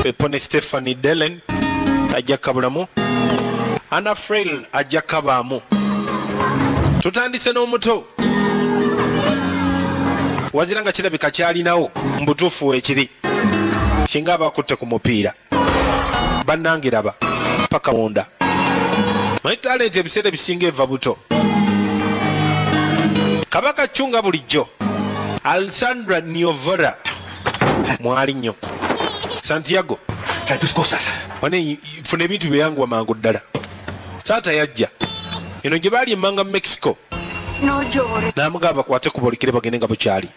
Pepone Stephanie Dellen ajja kabulamu, Anna Frail ajja kabaamu. Tutandise n'omuto wazira nga kirabika kyalinawo mu butuufu weekiri singa aba akutte ku mupiira. Bannange laba paka munda. Manyi talenti ebiseera ebisinga eva buto. Kabaka Chunga bulijjo Alessandra Niovora mwali nnyo. Santiago wane funa ebintu byeyanguwa mangu ddala. Taata yajja eno gye baali emmanga mu Mexico n'amugamba bakwate ku boolekere bagende nga bukyali.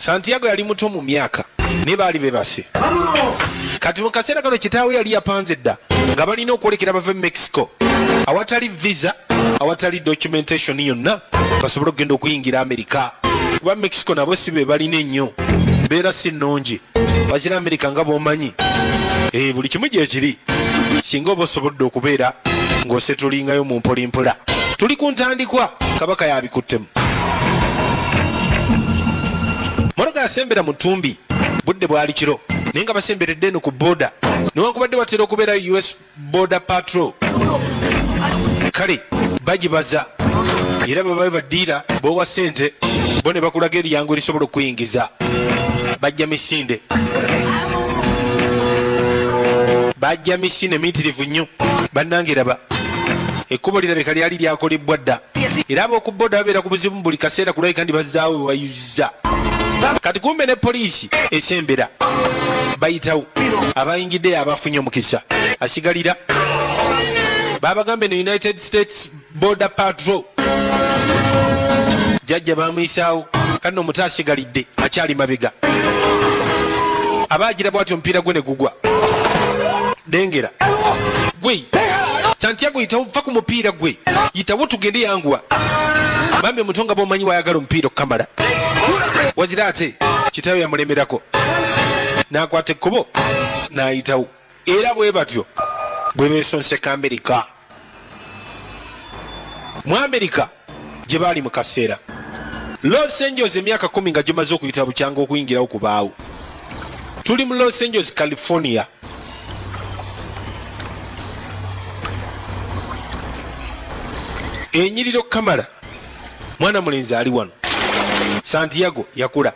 Santiago yali muto mu myaka naye baali bebase. Kati mu kaseera kano kitaawe yali yapanze dda nga balina okwolekera bave mu Mexico awatali visa, awatali documentation yonna, basobole okugenda okuyingira Amerika, kuba Mexico nabo si be balina ennyo, mbeera si nnungi. Bakira Amerika nga bw'omanyi, buli kimu gyekiri singa oba osobolodde okubeera ng'osetulingayo mu mpolimpola. Tuli ku ntandikwa, kabaka yabikuttemu. Mmotoka yasembera mu ttumbi, budde bwali kiro naye nga basemberedde eno ku boda, newankubadde watera okubeerayo US Border Patrol, kale bagibaza era baba badiira bowa ssente bo ne bakulaga eryangu erisobola okukuyingiza. Bajja misinde, bajja misinde miyitirivu nnyo. Bannange laba ekkubo lirabika lyali lyakolebbwa dda, era ab'oku boda babeera ku buzibu buli kaseera kulabika ndi bazzaawo we bayuzza. Kati kumbe ne poliisi esembera bayitawo, abayingidde abafunye omukisa asigalira babagambe ne United States Border Patrol jajja bamuyisaawo. Kano omuto asigalidde akyali mabega, aba agira bwati omupiira gwe ne gugwa. Dengera gwe Santiago, yitawo, va ku mupiira gwe, yitawo tugende, yanguwa. Bambi omuto nga bwomanyi wayagala omupiira okukamala, wazira ate kitaawe yamulemerako n'akwata ekkubo n'ayitawo. Era bwe batyo bwe beesonseka Amerika. Mu Amerika gye baali mu kaseera Los Angeles, emyaka 10 nga gimaze okuyita bukyanga okuyingirawo kubaawo. Tuli mu Los Angeles, California. Enyiriro kamala mwana mulenzi ali wano Santiago yakula.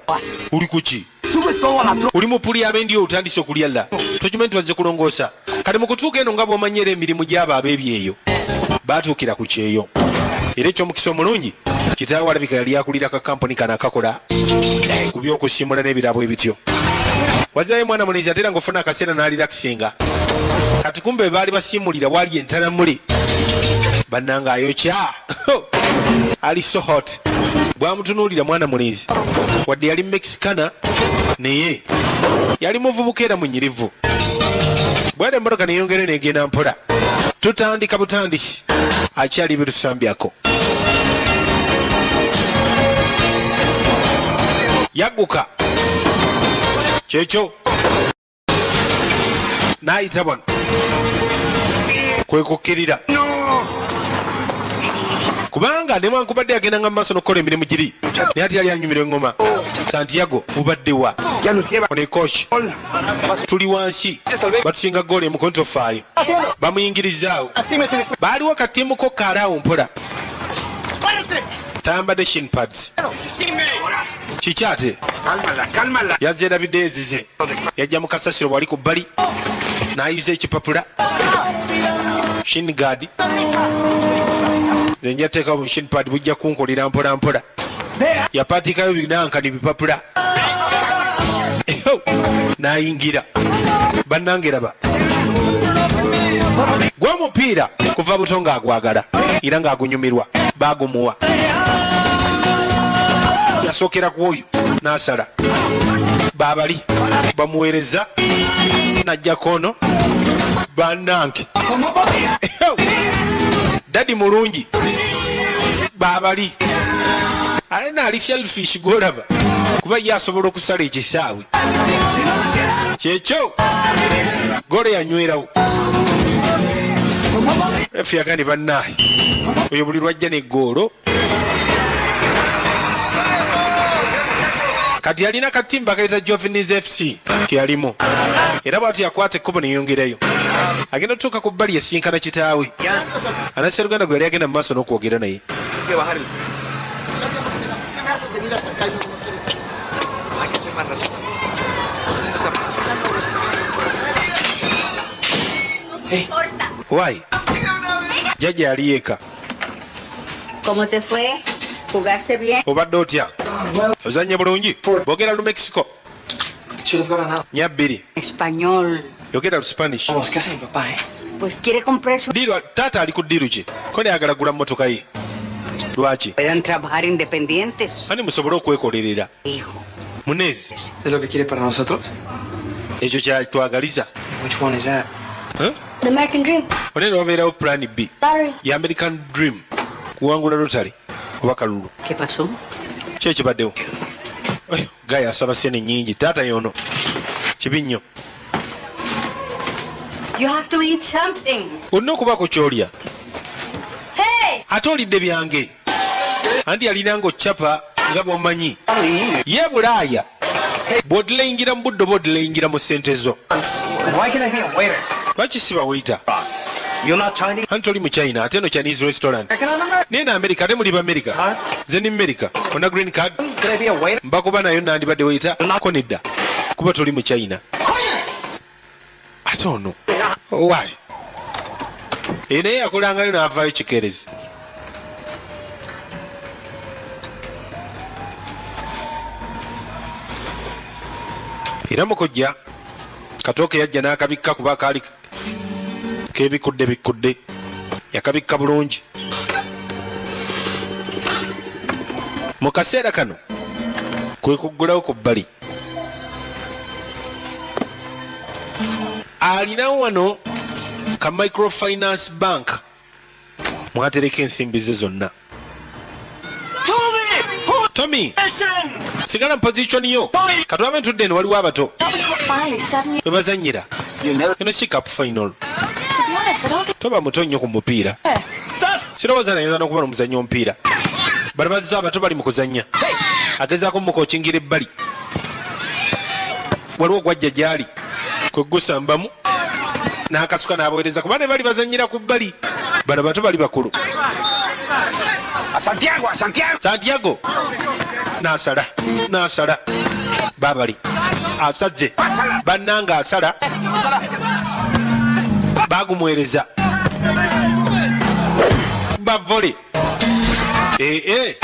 Uli kuki? Uli mu puli y'abendi otandise okulya la tokimanyi tubazze kulongoosa. Kati mu kutuuka eno nga bw'omanyi era emirimu gy'abo ab'ebyeyo baatuukira ku kyeyo, era eky'omukisa omulungi kitaawe alabika yali akulira ka kampuni kano akakola ku by'okusimula n'ebirabo ebityo. Wazirayo mwana mulenzi ate era ng'ofuna akaseera n'alirakisinga. Kati kumbe baali basiimulira waali entalamule bannanga ayokya ali so hot. Bwamutunuulira mwana mulenzi, wadde yali Mexicana naye yali muvubuka era munyirivu. Bwera emmotoka neyongere negenda mpola. Tutandika butandisi, akyali bitusambyako. Yagguka kyekyo n'ayita wano kwe kukkirira, kubanga newankubadde yagendanga mu maaso n'okukola emirimu giri, naye ate yali anyumira eŋŋoma. Santiago mubadde wa ono ekoki, tuli wansi batusinga goolo emu, kontofaayo bamuyingirizaawo. Baaliwo katiimu ko kaalaawo mpola, tayambadde shin pads. Kiki ate yazze erabidde ezize, yajja mu kasasiro bwali ku bbali n'ayuza ekipapula shin guard. Nze nja teekawo shin pad, bujja kunkolera mpola mpola. Yapaatikayo binankani bipapula n'ayingira. Bannange laba gw'omupiira kuva buto ng'agwagala era ng'agunyumirwa, baagumuwa. Yasookera ku oyo n'asala baabali bamuweereza n'ajjako ono. Bannange dadi mulungi baabali ate naali selfish gwolaba, kuba ye asobola okusala ekisaawe kyekyo golo yanywerawo. Refu yagambye bannaaye oyo buli lwajja neggoolo. Kati yalina katimu bakayita Jovenis FC keyalimu, era bwati yakwata ekkubo neyongerayo. Agenda otutuuka ku bbali, yasinkana kitaawe anaseruganda gwe yali agenda mu maaso n'okwogera naye. Que bajar el. Hay que ser más rápido. O sea, Why jjajja yali yeeka. ¿Cómo te fue? ¿Jugaste bien? Obadde otya? Ozanye bulungi? Boogera lu Mexico. Should have gotten out. Nya bbiri. Español. Yogera lu Spanish. Vamos, ¿qué hace mi papá, eh? Pues quiere comprar su. Deal, taata ali ku deal ki? Ko nayagala gula mmotoka ye. Lwaki? Puedan trabajar independientes. Ani musobole okwekolerera. Hijo. Munezi. ¿Es lo que quiere para nosotros? Ekyo kyatwagaliza. Which one is that? Huh? The American Dream. Onene wabeerawo plan B. Lottery. Ya American Dream, kuwangula lottery oba kalulu. ¿Qué pasó? Ki ekibaddewo? Eh, gaya asaba sente nyingi taata yono, kibi nnyo. You have to eat something. Olina okubaako kyolya. Hey! Ate olidde byange. Anti yalinanga occapa nga bwomanyi ye Bulaaya, bw'odireyingira mu budde oba odireyingira mu ssente zo. Why can't I be a waiter? Lwaki siba waiter? You're not Chinese. Anti toli mu China, ate eno Chinese restaurant. Can I remember? Naye na America, ate muli Bamerica, nze ndi America ona green card. Could I be a waiter? Mbakuba nayo nandibadde waiter ko nedda, kuba toli mu China. Ate ono why e naye yakolangayo n'avaayo kikeerezi. Era mukojja katooke yajja n'akabikka, kuba kaali kebikudde bikkudde, yakabikka bulungi. Mu kaseera kano kwe kuggulawo ku bbali, alinawo wano ka microfinance bank mwatereka ensimbi ze zonna. Tommy, sigala mu position yo. Katulabe ntudde eno, waliwo abato 5, 7 we bazannyira. Eno si cup final. To be honest, I don't think. Toba muto nnyo ku mupiira. Sirowooza nayinza n'okuba n'omuzannyo omupiira. Bano bazza abato bali mu kuzannya, agezaako mumukokingira ebbali, waliwo gwajja gyali kwe gusambamu n'akasuka n'abaweereza, kuba ne bali bazannyira ku bbali. Bano bato bali bakulu. A Santiago, a Santiago. Santiago n'asala, n'asala, babali asazze bannanga, asala, bagumuweereza bavole ee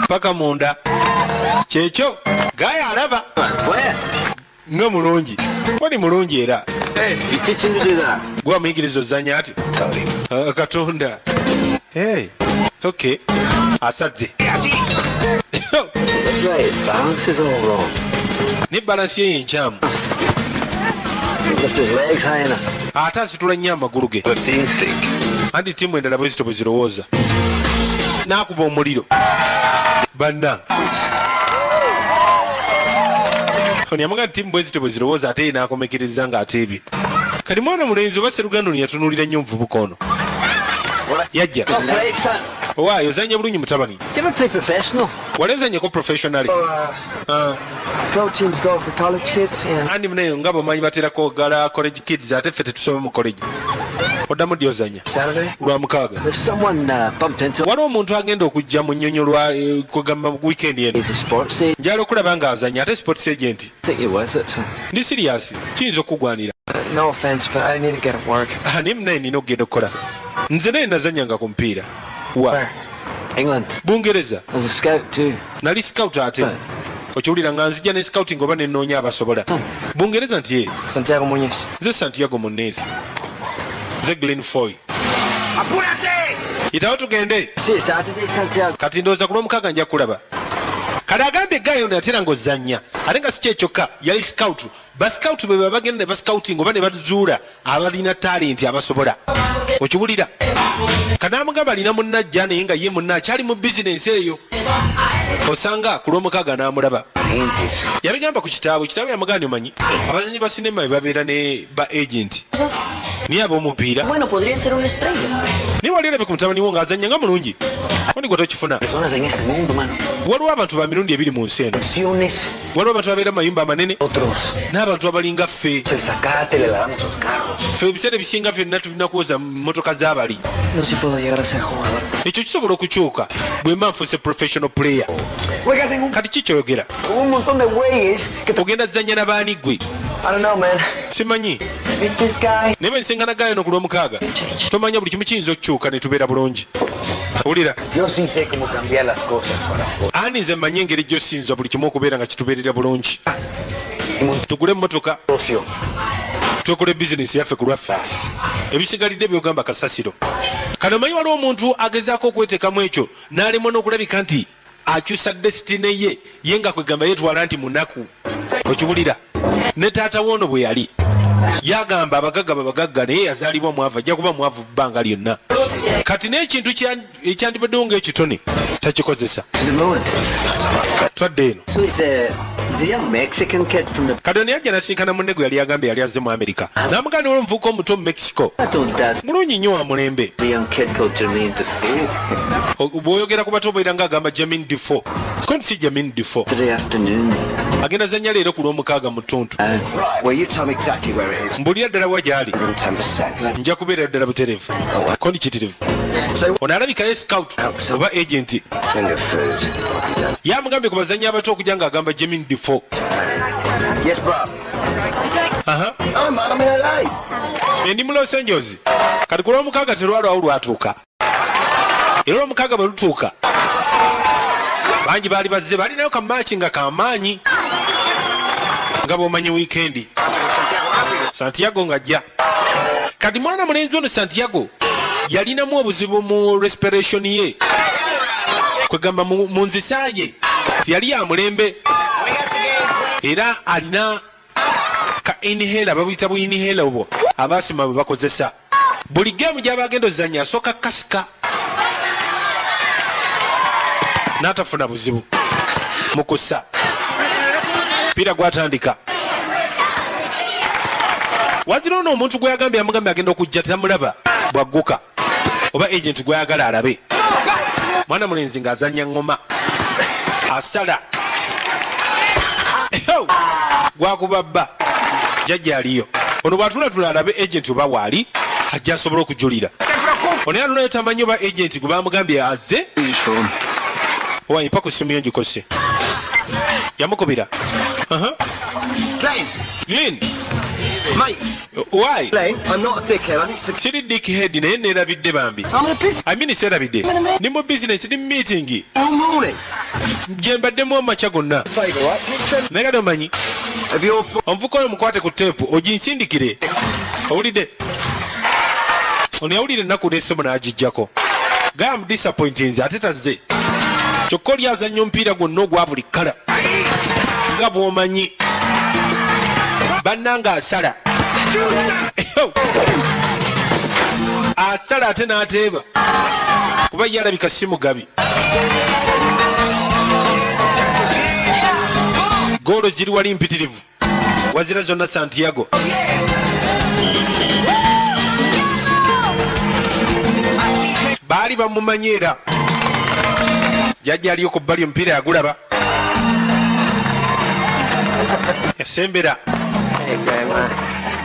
paka munda. Kyekyo gaya alaba nga mulungi, oli mulungi era. You teach him to do that. Gwamuyigiriza ozanya ati? Ah, Katonda. Hey. Okay, asazze. Right, his balance is all wrong. Ne balance ye enkyamu. He lift his legs high enough. Ate asitula nnyo amagulu ge. The teams think. Anti ttiimu endala bwe zito bwe zirowooza. N'akuba omuliro banna. Ono yamuga ttiimu bwe zito bwe zirowooza, ate ye n'akomekereza ng'ateebye. Kati mwana mulenzi oba seruganda ono yatunuulira nnyo omuvubuka ono yajja. Well played, son. Owaayo ozannya bulungi, mutabani. Did you ever play professional? Wali ozannyeko professionally? Ah. Pro teams go for college kids and Andi munayo nga bwomanyi batera kwogala college kids, ate ffe tetusoma mu college. Oddamu ddi ozannya? Saturday. Lwa mukaaga. There's someone bumped into. Waliwo omuntu agenda okujja mu nnyonyo lwa kugamba weekend eno. He's a sports agent. Njala okulaba ng'azannya, ate sports agent. Think you're worth it, son. Ndi serious, kiyinza okugwanira. No offense, but I need to get to work. Ah, naye munaye nina okugenda okukola. Nze naye nazannyanga ku mupiira wa. Where? England. Bungereza. I was a scout too. Nali scout, ate okiwulira nga nzija ne scouting oba nenoonya abasobola Bungereza nti ye. Santiago Muñez. Nze Santiago Munez, nze Glenn Foy. Yitawo tugende. See you Saturday, Santiago. Kati ndowooza ku lwomukaaga nja kulaba. Kale agambye gayo natera ng'ozannya, ate nga si kyekyokka, yali scout. Ba scout bwe baba bagenda ne ba scouting oba ne bazuula abalina talent abasobola, okiwulira? Kanamugamba alina munnajja, naye nga ye munna akyali mu bizinensi eyo. Osanga ku lwomukaaga n'amulaba. Yabigamba ku kitaabwe. Kitaawe yamugamba, omanyi abazanyi ba sinema be babeera ne ba agent. Naye ab'omupiira. Bueno, podría ser una estrella. Naye wali olabye ku mutabani wo ng'azannya nga mulungi, oni gwe tokifuna. Personas en este mundo, mano. Waliwo abantu ba mirundi ebiri mu nsi eno. Pensiones, Waliwo abantu ababeera mu mayumba amanene otros. n'abantu abalinga ffe. El zacate, le lavamos los carros. Ffe ebiseera ebisinga fyonna tulina kwoza mmotoka z'abali. No sé si puedo llegar a ser jugador. Ekyo kisobola okukyuka bwe mba nfuuse professional player. Juegas en un, Kati ki kyoyogera? Con un montón de güeyes que te. Ogenda zanya na baani gwe? I don't know, man. Simanyi. Meet this guy. Naye bwe nsinkana gayo no ku Lwomukaaga, tomanya, buli kimu kiyinza okukyuka ne tubeera bulungi, owulira? Yo sí sé cómo cambiar las cosas para Ani nze mmanyi engeri gy'osinza buli kimu okubeera nga kitubeerera bulungi. un Tugule emmotoka, negocio. twekole bizinesi yaffe ku lwaffe, ebisigalidde byogamba kasasiro. Kano omanyi waliwo omuntu agezaako okweteekamu ekyo n'alemwa n'okulabika nti akyusa destiny ye, ye nga kwegamba yeetwala nti munaku, okiwulira? Ne taata woono bwe yali yagamba abagagga babagagga, naye yazaalibwa mwavu, ajja kuba mwavu bbanga lyonna. Kati n'ekintu ekyandibaddewo ng'ekitone takikozesa. Twadde eno. So he's a young Mexican kid from the. Kati ono yajja nasinkana munne gwe yali agambye yali azze mu Amerika, n'amugamba niwala omuvubuka omuto mu Mexico. I don't that's Mulungi nnyo, wa mulembe. a young kid called Jermaine Defoe. Bw'oyogera ku bato obeera ng'agamba Jermaine Defoe, ko nti si Jermaine Defoe. Today afternoon. Agenda zanya leero ku Lwomukaaga mu ttuntu. Right, well, you tell me exactly where it is. Mbulira ddala wa gy'ali. 110%. Nja kubeera ddala butereevu, kondi kitirivu. So, Ono alabikayo scout oba agent. Finger food. I'm done. Yamugambye ku bazanyi abato okujja ng'agamba Jermaine Defoe. Yes, bro. Aha. No, man, I'm in LA. Endi mu Los Angeles. Kati ku Lwomukaaga terwalwawo lwatuuka, era Olwomukaaga bwe lutuuka bangi baali bazze balinayo kamaaki nga kamaanyi nga bw'omanyi wiikendi. Santiago ng'ajja. Kati mwana mulenzi ono Santiago yalinamu obuzibu mu respiration ye, kwegamba mu nzisa ye tiyali ya mulembe, era alina ka inhaler, babuyita bu inhaler obwo abaasima bwe bakozesa. Buli geemu gy'aba agenda ozannya asooka kasika n'atafuna buzibu mu kussa. Piira gwatandika, wazira ono omuntu gwe yagambye, yamugambye agenda okujja, tamulaba. Bwagguka oba agent gwayagala alabe, mwana mulenzi ng'azannya ŋŋoma, asala. Eho! Gwakuba bba jjajja aliyo. Ono bw'atulatula alabe agent oba waali ajja asobole okujulira. Ono yatunayo tamanyi oba agent gwe bamugambye azze. Owanyi pa ku ssimu yo ngikose. Yamukubira. Aha. Glenn, Glenn. Mate. Why? Glenn, I'm not a dickhead. I need to. Siri dickhead, naye neerabidde bambi. I'm in a business I mean, seerabidde, ndi mu business, ndi mu meeting all morning. Gye mbaddemu amakya gonna. Favour, right? Can you send Naye kati omanyi, Have your omuvuka oyo mukwate ku teepu oginsindikire, owulidde? Ono yawulira ennaku n'essimu n'agijjako. Gam disappointinze, ate tazze. Kyokka oli azannya omupiira gwonna ogwa buli kkala nga bw'omanyi bannanga, asala. Eho! Asala ate n'ateeba kuba ye alabika si mugabi. Goolo ziri wali mpitirivu, wazira zonna Santiago. Baali bamumanyi, era jjajja aliyo ku bbali, omupiira yagulaba, yasembera. Hey, Grandma.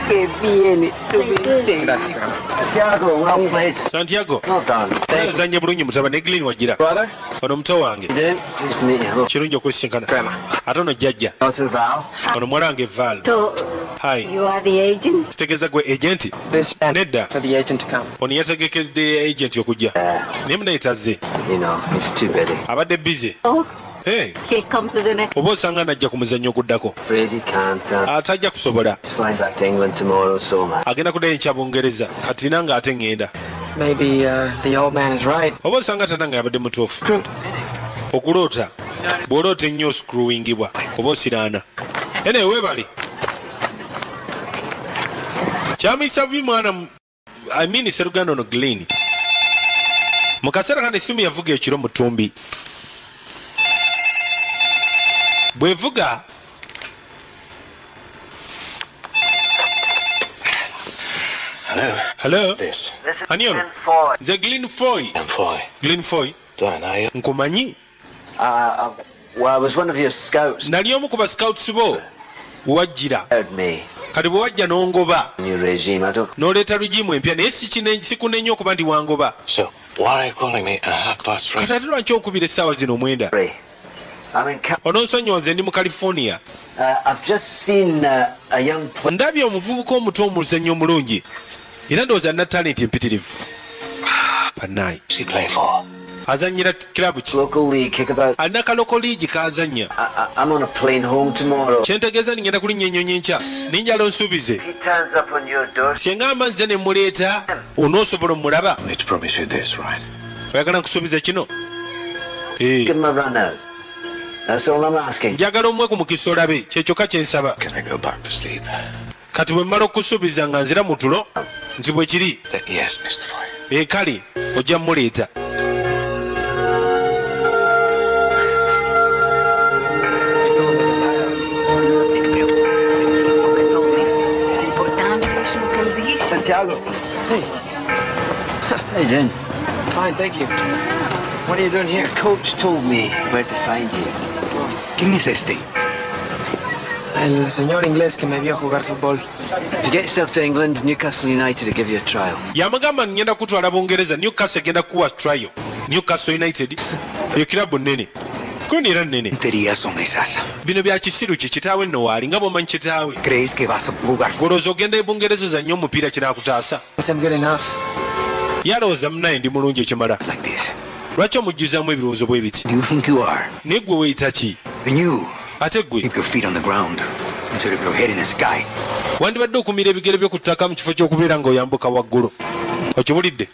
Qué bien estuviste. Gracias, Grandma. Santiago, well played. Santiago. Well done. Thank you. Azanya bulungi mutabani Glin wagira. Brother? Ono muto wange. You doing? Pleased to meet you. Hello. Kirungi okwesinkana. Grandma. Ate ono jjajja. Daughter Val. Ono muwala wange Val. So, Hi. you are the agent? Kitegeeza gwe agent? This man Nedda. for the agent to come. Ono yategekedde agent okujja, naye munaye tazze. You know, he's too busy. Abadde busy. Oh, Hey, he'll come to the next. oba osanga najja ku muzannyo oguddako. Afraid he can't. Atajja kusobola. He's flying back to England tomorrow, so Agenda kuddayo enkya Bungereza, kati nanga ate ŋŋenda. Maybe the old man is right. Oba osanga tata nga yabadde mutuufu. Screwed. Okuloota, bw'oloota ennyo oscrewingibwa oba osiraana. Ene weebale kyamuyisa bubi mwana I mean seruganda ono Glin. Mu kaseera kano essimu yavuga ekiro mu ttumbi. Bwevuga. Hello. Hello? This. Ani ono? Nze Glyn Foy. I'm Foy. Glyn Foy. Do I know you? Nkumanyi. Well, I was one of your scouts. Nali omu ku ba scouts bo wajjira. Heard me. Kati bwe wajja n'ongoba. New regime. I don't. N'oleeta regime empya, naye sikunenya okuba nti wangoba. So, why are you calling me at 3:30? Kati ate lwaki onkubira essaawa zino 9? Ray, I'm in. Ononsonyiwa, nze ndi mu California. I've just seen a young player. Ndabye omuvubuka omuto, omuzannyi omulungi, era ndowooza alina talenti empitirivu, bannaye. Who's he play for? Azannyira kilabu ki? Local league kickabout. Alina ka local league kazannya. I'm on a plane home tomorrow. Kyentegeeza ningenda kulinnya ennyonyi enkya, ninjala onsuubize. He turns up on your doorstep. Syenga nze ne muleeta, onoosobola omulaba? I need to promise you this, right? Oyagala nkusuubize kino? Eh. Give him a run out. That's all I'm asking. Njagala omuwe ku mukisa olabe, kyekyokka kyensaba. Can I go back to sleep? Kati bwe mmala okusuubiza nga nzira mu tulo nti bwe kiri? Yes, Mr. Foy. E kale, ojja muleeta. No te preocupes, el tiempo que tomes. Lo importante es lo que él dice. Santiago. Hey. How you doing? Fine, thank you. What are you doing here? Coach told me where to find you. ¿Quién es este? El señor inglés que me vio jugar fútbol. If you get yourself to England, Newcastle United will give you a trial. Yamugamba, ngenda kutwala Bungereza, Newcastle egenda kuwa trial. Newcastle United eyo kirabu nnene koni, era nnene. Tonterías son esas? Bino bya kisiru ki? Kitaawe nno waali, nga bwomanyi kitaawe. ¿Crees que vas a jugar Golowooza ogenda e Bungereza ozannye omupiira kinakutaasa? Guess I'm good enough. Yalowooza, munaye, ndi mulungi ekimala. like this? Lwaki omujjuzaamu ebirowoozo bwe biti? Do you think you are? Naye gwe weeyita ki? And you Ate gwe? keep your feet on the ground instead of your head in the sky. Wandibadde okumira ebigere byo ku ttaka mu kifo ky'okubeera ng'oyambuka waggulu, okiwulidde?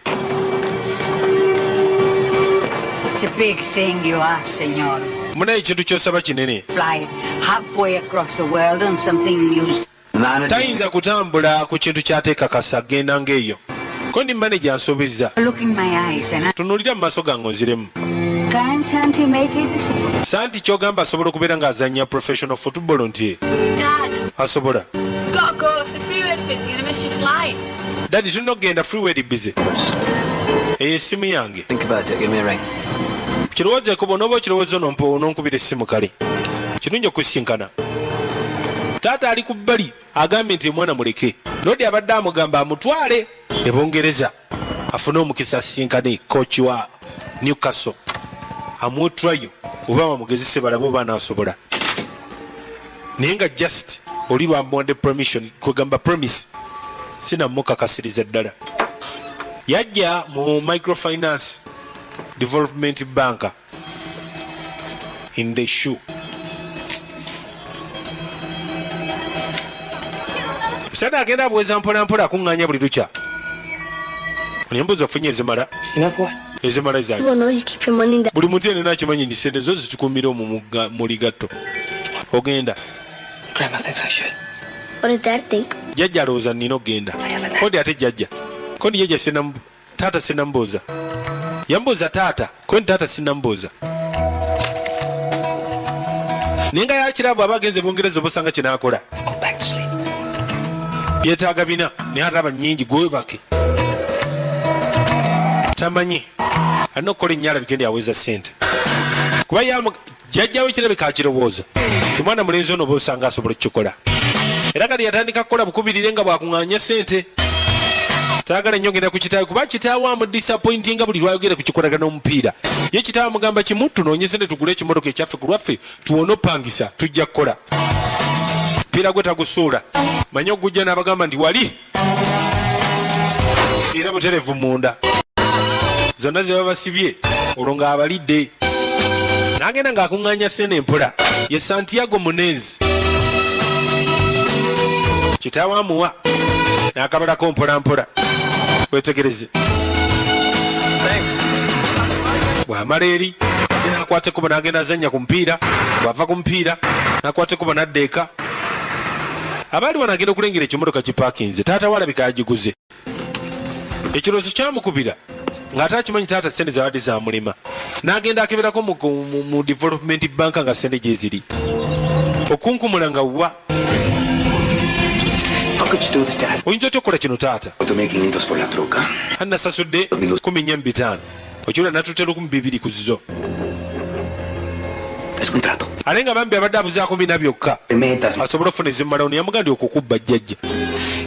It's a big thing you ask, señor. Munaye, ekintu ky'osaba kinene. Fly halfway across the world on something you Manager. Tayinza kutambula ku kintu kyateekakasa genda ng'eyo ko ndi manager ansuubizza. Look in my eyes and I Tunuulira mu maaso gange onziremu. Can Santi make it? Santi kyogamba asobola okubeera ng'azannya professional football nti? Dad, Asobola. you gotta go. If the freeway's busy, you're gonna miss your flight. Daddy, tulina okugenda, freeway busy. Eyo essimu yange. Think about it. Give me a ring. Kirowoozeeko, bw'onooba okirowooza onompa ononkubira essimu. Kale kirungi okusinkana. Taata ali ku bbali agambye nti omwana muleke. Lodi abadde amugamba amutwale e Bungereza afune omukisa asisinkane coach wa Newcastle, amuwe oba bamugezese balabe oba anaasobola, naye nga just oli lwamuwadde permission, kwegamba promise, sinamukakasiriza ddala. Yajja mu Microfinance Development Bank in the shoe. Musajja agenda abuweza mpolampola, akuŋŋaanya buli lukya. Onembuzi ofunye ezimala? Enough what? Ezimala ezange. People know you keep your money in the Buli muntu yenna akimanyi nti sente zo zitukumira omwo mu ligatto ogenda. Grandma thinks I should. What does Dad think? Jjajja alowooza nina okugenda kodi. Ate jjajja kodi, jjajja taata sinamubuuza, yambuuza taata kodi, taata sinamubuuza, naye nga yakirabo aba agenze Bungereza obusanga kinakola. Go back to sleep. Yeetaaga bina, naye ataba nyingi gwebake tamanyi alina okukola ennyo alabike ndi aweza ssente, kuba jjajjawe kirabika akirowooza omwana mulenzi ono oba osanga asobola okukikola. Era kati yatandika kukola bukubirire nga bwakuŋŋaanya ssente. Taagala nnyo genda ku kitaawe, kuba kitaawe amudisappointinga buli lwayogera ku kikolagana omupiira. Ye kitaawe amugamba kimu, tunoonye sente tugule ekimotoka ekyaffe ku lwaffe, tuwone opangisa, tujja kukola mupiira gwe tagusuula. Manye ogujja n'abagamba nti wali era buterevu munda zonna ze babasibye, olwo ng'abalidde n'agenda ng'akuŋŋaanya sente empola. Ye Santiago Munez, kitaawe amuwa n'akabalako mpola mpola. Wetegereze, bw'amala eri ate n'akwata ekkubo n'agenda azannya ku mupiira. Bw'ava ku mupiira n'akwata ekkubo n'adda eka. Abaali wano agenda okulengera ekimotoka kipaakinze, taata we alabika yagiguze. Ekirowoozo kyamukubira ng'ate akimanyi taata sente zabadde zamulema, n'agenda akeberako mu development bank nga sente gye ziri okunkumula nga wa. could you do this, Dad? Oyinza otya okukola kino, taata? Tomé 500 por la troca. Ani nasasudde 15. Okiwula, natutte 2000 ku zizo. Es contrato. Ate nga bambi abadde abuzaako bina byokka Metas. asobole okufuna ezimmalawo. Neyamuga ndi okukubba, jjajja.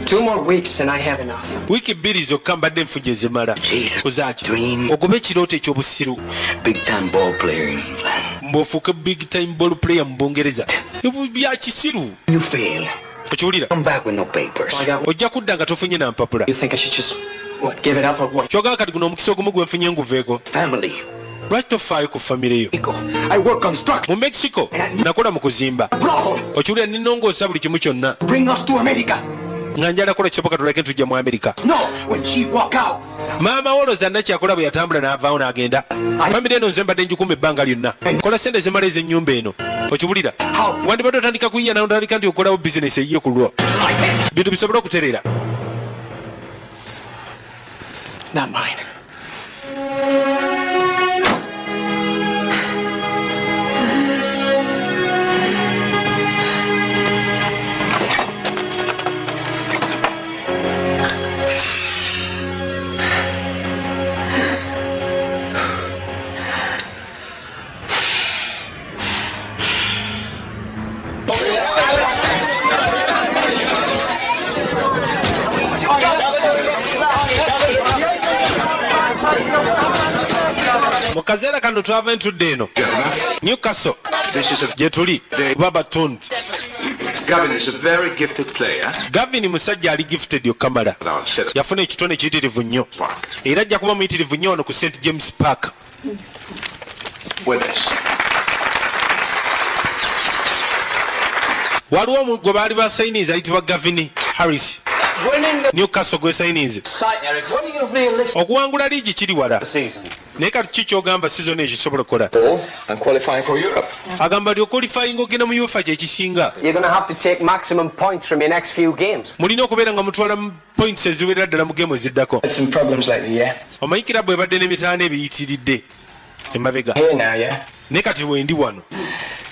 2 more weeks and I have enough. Wiiki 2 zokka mbadde nfunye ezimala. Jesus. Kuzaaki? Dream. Ogoba ekirooto eky'obusiru. Big time ball player in England. Mbw'ofuuke big time ball player mu Bungereza. Ebyo bya kisiru. You fail. Okiwulira? Come back with no papers. I got. Ojja kudda nga tofunye na mpapula. You think I should just, what, give it up or what? Kyogala kati guno omukisa ogumu gwe nfunye nguveeko. Family. Lwaki tofaayo ku famire yo? Mexico. I work construction. Mu Mexico nakola mu kuzimba. Brothel. Okiwulira, ninongoosa buli kimu kyonna. Bring us to America. Nga njala kola kisoboka tuleke tujja mu Amerika. No, when she walk out. Maama woloza nakyakola bwe yatambula n'avaawo n'agenda. Famire eno nze mbadde njikuma ebbanga lyonna. Kola sente zimala ez'ennyumba eno. Okiwulira, wandibadde otandika kuyiya naotandika nti okolawo bizinesi eyiyo ku lwo, bintu bisobole okutereera. Not mine. Mu kaseera kano twava entudde eno Newcastle. This is a gye tuli kuba batundi. Gavin is a very gifted player. Gavin musajja ali gifted okamala. Our set Yafuna ekitone kiyitirivu nnyo. Park. Era ajja kuba muyitirivu nnyo wano ku St James Park. With this. Waliwo gwe baali basayinizi ayitibwa Gavin Harris. Winning the Newcastle gwesayinizi. site, Eric. What are you realistic Okuwangula liigi kiri wala. season? Naye kati ki kyogamba sizoni ekisobola okukola? And qualifying for Europe. Agamba nti oqualifying ogenda mu UEFA kyekisinga. You're going to have to take maximum points from your next few games. Mulina okubeera nga mutwala mu points eziwerera ddala mu geemu eziddako. Had some problems lately, yeah? Omanyi kirabu ebadde n'emitaano ebiyitiridde emabega. Here now, yeah? Naye kati wendi wano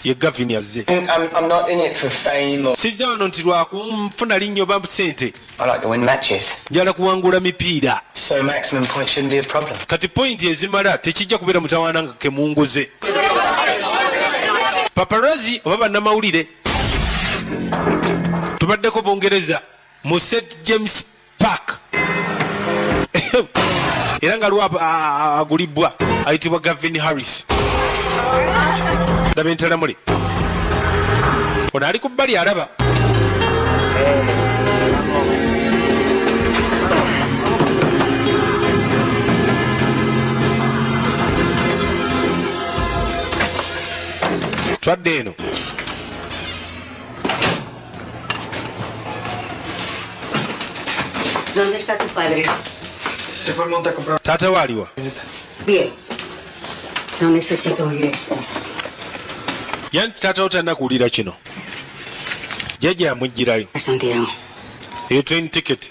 ye Gavin azze. I'm not in it for fame or. Sijja wano nti lwakunfuna linnya oba sente. I like to win matches. Njala kuwangula mipiira. So maximum points shouldn't be a problem. Kati pointi ezimala tekijja kubeera mutawaana nga kemunguze paparazzi oba bannamawulire. Tubaddeko Bungereza mu St James Park era nga lwa agulibwa ayitibwa Gavin Harris. Laba entalamule, ono ali ku bbali alaba. Twadde eno. ¿Dónde está tu padre? Se fue al monte a comprar. Taata we aliwa? Bien. No necesito oír esto. Yani taata wo talina kuwulira kino. Jjajja yamugirayo. Santiago. Eyo train ticket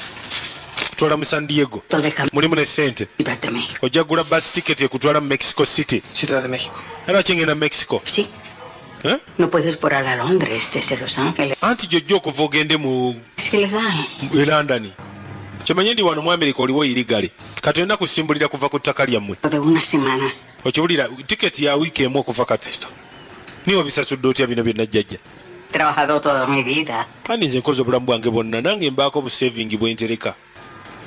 kutwala mu San Diego. Todo de Mulimu ne sente. Ciudad de México. Ojja kugula bus ticket ekutwala mu Mexico City. Ciudad de México. Era kingenda Mexico. Sí. Eh? No puedes volar a Londres desde Los Ángeles. Anti gyojja okuva ogende mu Es ilegal. e London. Kyomanye ndi wano mu America oliwo illegal. Kati olina kusimbulira kuva ku ttaka lyammwe. De una semana. Okiwulira, tiketi ya wiiki emu okuva kati. Niwe bisasudde otya bino byonna, jjajja? He trabajado toda mi vida. Kandi nze nkoze obulamu bwange bwonna, nange mbaako obusaving bwentereka.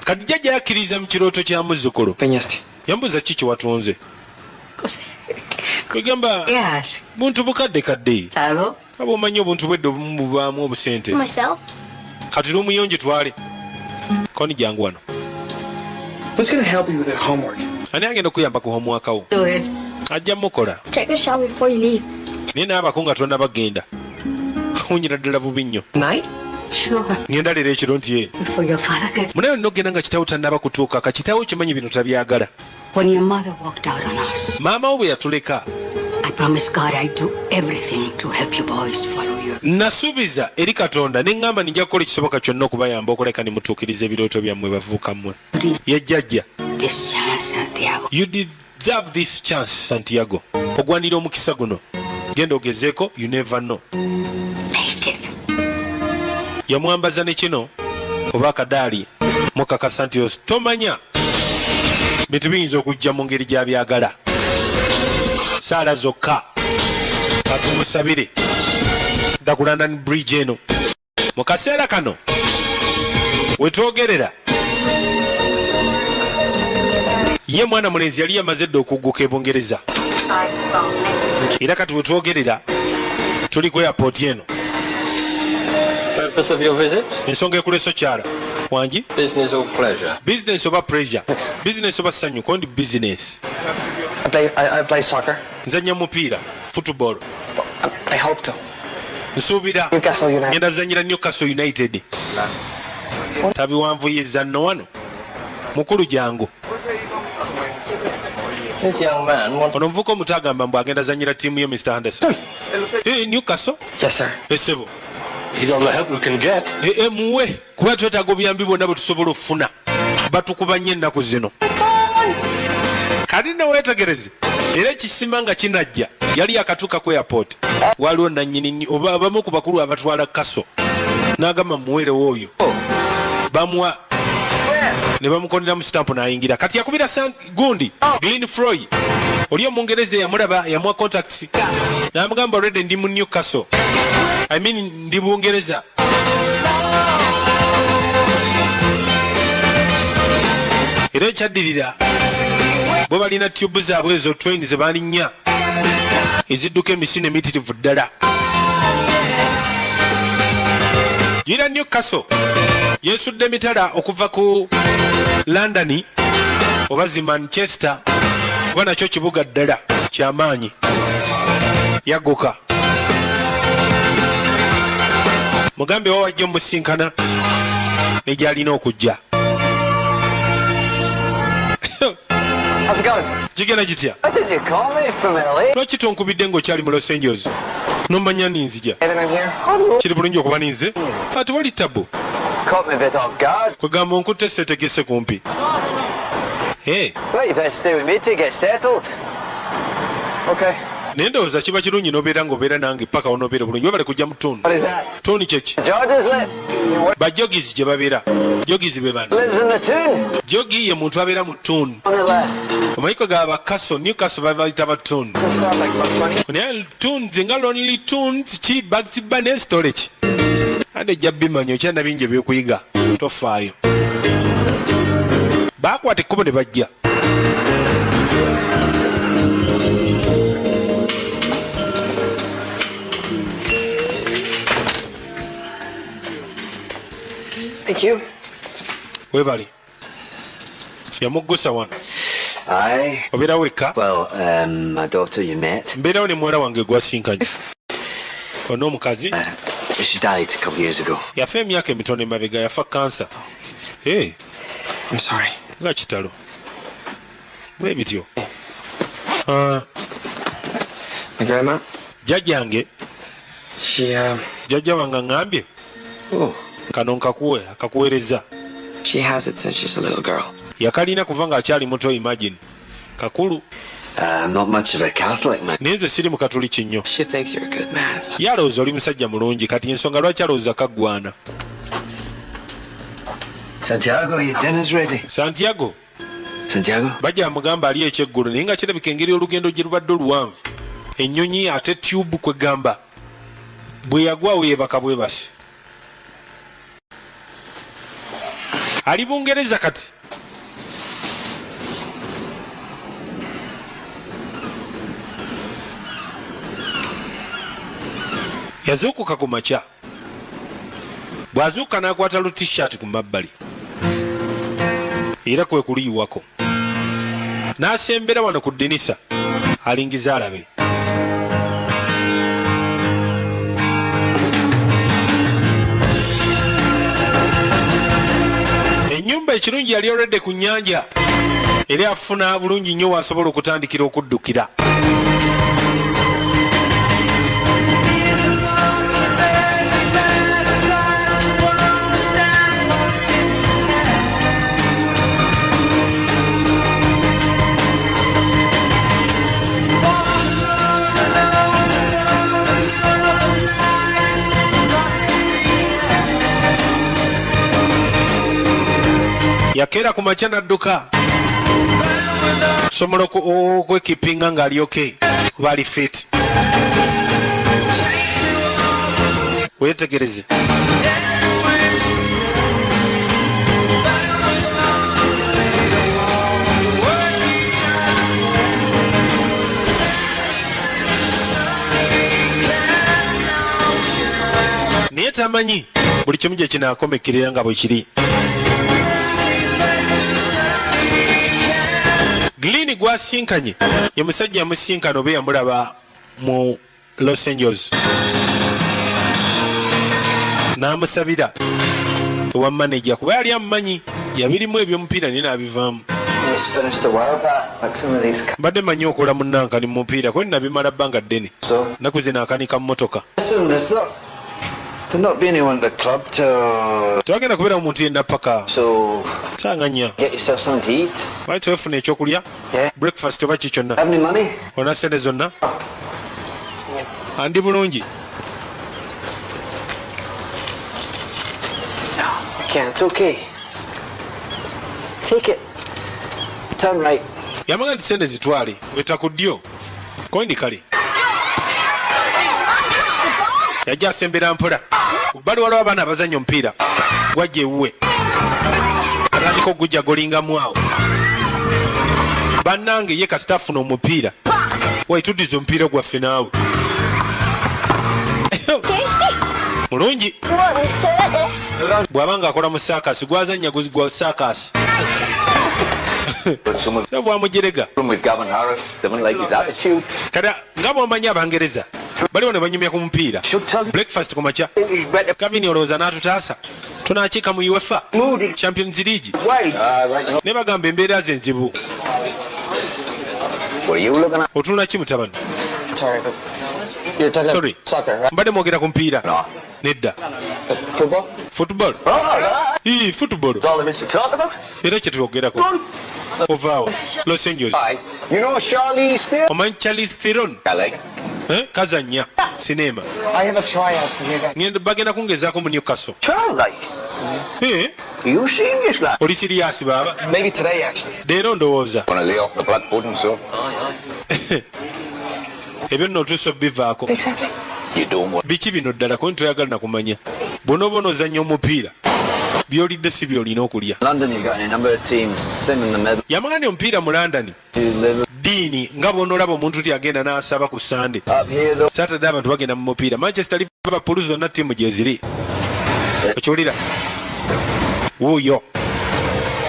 Kati jjajja yakkiriza mu kirooto kya muzzukulu. Peñaste. Yambuuza ki kyewatunze. Kwegamba ¿Qué haces? buntu bukadde kadde. ¿Sado? Aba omanyi obuntu bwedde obumu bubaamu obusente. Myself? Kati lwomuyonje twale koni, jangu wano. Who's going to help you with your homework? Ani agenda okuyamba ku homework wo? Do it. Ajja mukola. Take a shower before you leave. Naye naabako nga tonnabagenda, wunyira ddala bubi nnyo. Night? Sure. Ngenda leero ekiro nti ye. Before your father gets. Munaye olina okugenda nga kitaawo tannaba kutuuka. Ka kitaawo kimanyi bino tabyagala. When your mother walked out on us, Maama wo bwe yatuleka, I promised God I'd do everything to help you boys follow your. Nasuubiza eri Katonda ne ŋŋamba nijja kukola ekisoboka kyonna okubayamba okuleka ne mutuukiriza ebirooto byammwe bavuuka mmwe. Ye jjajja. This chance, Santiago. You deserve this chance, Santiago. Ogwanira omukisa guno, genda ogezeeko, you never know. Take it. Yamwambaza ne kino. Oba akadaali mukakasa nti tomanya bintu biyinza okujja mu ngeri gy'abyagala. Saala zokka katumusabire dda ku London Bridge eno. Mu kaseera kano wetwogerera, ye mwana mulenzi yali yamaze dda okugguka e Bungereza, era kati wetwogerera tuli ku airport eno. Purpose of your visit? Ensonga ekuleso, kyala wangi? Business or pleasure? Business oba pleasure? Business oba ssanyu? Kondi business. I play soccer. Nzanya mupiira, football. I hope to. Nsuubira. Newcastle United. Ngenda zanyira Newcastle United. Tabiwanvuyiza nno wano mukulu, jangu. This young man wants Ono omuvuka omuto agamba mbu agenda zanyira ttiimu yo, Mr Anderson. Eh, Newcastle. Yes, sir. Esebo. He's all the help we can get. Eh, eh, muwe kuba twetaaga obuyambi bwonna bwe tusobola okufuna. Batukuba nnyo ennaku zino. Kati nno weetegereze, era ekisima nga kinajja yali yakatuuka ku airport, waliwo nanyini oba abamu ku bakulu abatwala kaso n'agamba muweerewo oyo, bamuwa ne bamukonera mu sitampu n'ayingira. Kati yakubira gundi Glyn Froy oli omungereza eyamulaba, yamuwa contact n'amugamba, "Already ndi mu Newcastle, I mean ndi Bungereza." Era ekyaddirira, bo balina tube zaabwe ezo train ze balinnya ezidduka emisinde emiyitirivu ddala. Gira Newcastle yesudde emitala okuva ku London oba zi Manchester, kuba nakyo kibuga ddala kyamaanyi. Yagguka, mugambe wa wajja omusinkana ne gyalina okujja. How's it going? Kigenda kitya? Why didn't you call me from LA? Lwaki tonkubidde ng'okyali mu Los Angeles nomanya ninzija? And I'm here. Kiri bulungi okuba ninze ati wali tabu. Caught me a bit off guard. Kwegamba onkutte seetegese kumpi. Hey, Well, you better stay with me to get settled. Okay. Naye ndowooza kiba kirungi n'obeera ng'obeera nange paka onoobeera bulungi. Webale kujja mu town. What is that? Town kyeki? George's live. Bajogizi gye babeera, jogizi be bano. Lives in the toon. Jogi ye muntu abeera mu toon. On the left. Omayiko ga bakaso Newcastle babayita ba toon. So start like Bugs Bunny. Naye toons nga Lonely Tunes ki, Bugs Bunny story ki, ande ejja bimanya, okyalina bingi ebyokuyiga, tofaayo. Baakwata ekkubo ne bajja. Thank you. Webale. Yamuggusa wano. Aye. Obeera wekka? Well, my daughter you met. Mbeerawo ne muwala wange gwasinkanye ono omukazi. She died a couple of years ago. Yafa emyaka emitono emabega, yafa kansa. Hey, I'm sorry. Nga kitalo bwe bityo. Ah, My grandma, jjajjange she, jjajja wange aŋŋambye Oh. kano nkakuwe akakuweereza. She has it since she's a little girl. Yakalina kuva ng'akyali muto, imagine kakulu. I'm not much of a Catholic, man. Naye nze siri mukatuliki nnyo. She thinks you're a good man. Ye alowooza oli musajja mulungi, kati ensonga lwaki alowooza kaggwana. Santiago, your dinner's ready. Santiago. Santiago? Bajja mugamba ali ekyeggulo, naye nga kirabika engeri olugendo gye lubadde oluwanvu, ennyonyi ate tube, kwegamba bwe yagwawo yeebaka bwebasi. Ali Bungereza kati. Yazuukuka ku makya, bw'azuuka n'akwata lu T-shirt ku mabbali era kwe kuliyiwako n'asembera wano ku ddinisa alingiza alabe. Ennyumba ekirungi yali olwedde ku nnyanja, era afuna bulungi nnyo wasobola okutandikira okuddukira. Yakeera ku makya n'adduka sobola okwekipinga ng'ali okay oba ali fit. Weetegereze. Naye tamanyi buli kimu gye kinaakomekkerera nga bwe kiri. Glyn gwasinkanye ye musajja yamusinkana oba yamulaba mu Los Angeles n'amusabira ewa maneja kuba yali amumanyi, yabirimu ebyomupiira naye n'abivaamu. Just finished a while back, like some of these. Mbadde manyi okola munankani mu mupiira kuba nabimala bbanga ddene. So, Nnaku zino akanika mu motoka. listen, there's not there'll not be anyone at the club to. Tewagenda kubeera muntu yenna paka. So Tanganya. get yourself something to eat. Lwaki wefuna ekyokulya? Yeah. Breakfast oba ki kyonna. Have any money? Olina sente zonna? Andi bulungi. I can't. It's okay. Take it. Turn right. Yamaga nti sente zitwale, weta ku ddyo. Kondi kale. Yajja asembera mpola. Bali waliwo abaana abazannya omupiira. Gwajja ewuwe. Atandika okugujja golingamu awo. Bannange ye kasita afuna omupiira. Waituddiza omupiira gwaffe naawe. Mulungi. What a circus. Bw'aba ng'akola mu saakasi gwazannya gwa saakasi. But some of So bwamujerega. them with Gavin Harris, they don't like his attitude. Kati nga bw'omanyi Abangereza bali wano banyumya ku mupiira. Breakfast ku makya. He's better. Gavin olowooza n'atutaasa. Tunaakiika mu UEFA Moody. Champions League. Wait. Right. Ne bagamba embeera ze nzibu. What are you looking at? Otunula ki mutabani? Sorry, but you're talking Sorry. soccer, right? Mbadde mwogera ku mupiira. No. Nedda. Football? Football. Ii, football. All there is to talk about. Era kye twogerako. Ovaawo. Los Angeles. Hi. You know Charlize Theron? Omanyi Charlize Theron? I like. Eh? Kazannya sinema. I have a tryout for you guys. Ngenda bagenda kungezaako mu Newcastle. Child, like. Eh? Are you serious, lad? Oli siriyasi baaba? Maybe today, actually. Leero ndowooza. Gonna lay off the black pudding, so. Ebyo nno otuuse obivaako. Exactly. You don't want. Biki bino ddala kuba toyagala na kumanya. Bw'onooba onoozannya omupiira by'olidde si by'olina okulya. London, you've got any number of teams. Same in the middle. Yamanya omupiira mu London You live ddiini nga bw'onoolaba omuntu ti agenda n'asaba ku Sande. up here, though. Saturday abantu bagenda mu mupiira. Manchester, Liverpool zonna ttiimu gye ziri. Okiwulira? Wuuyo.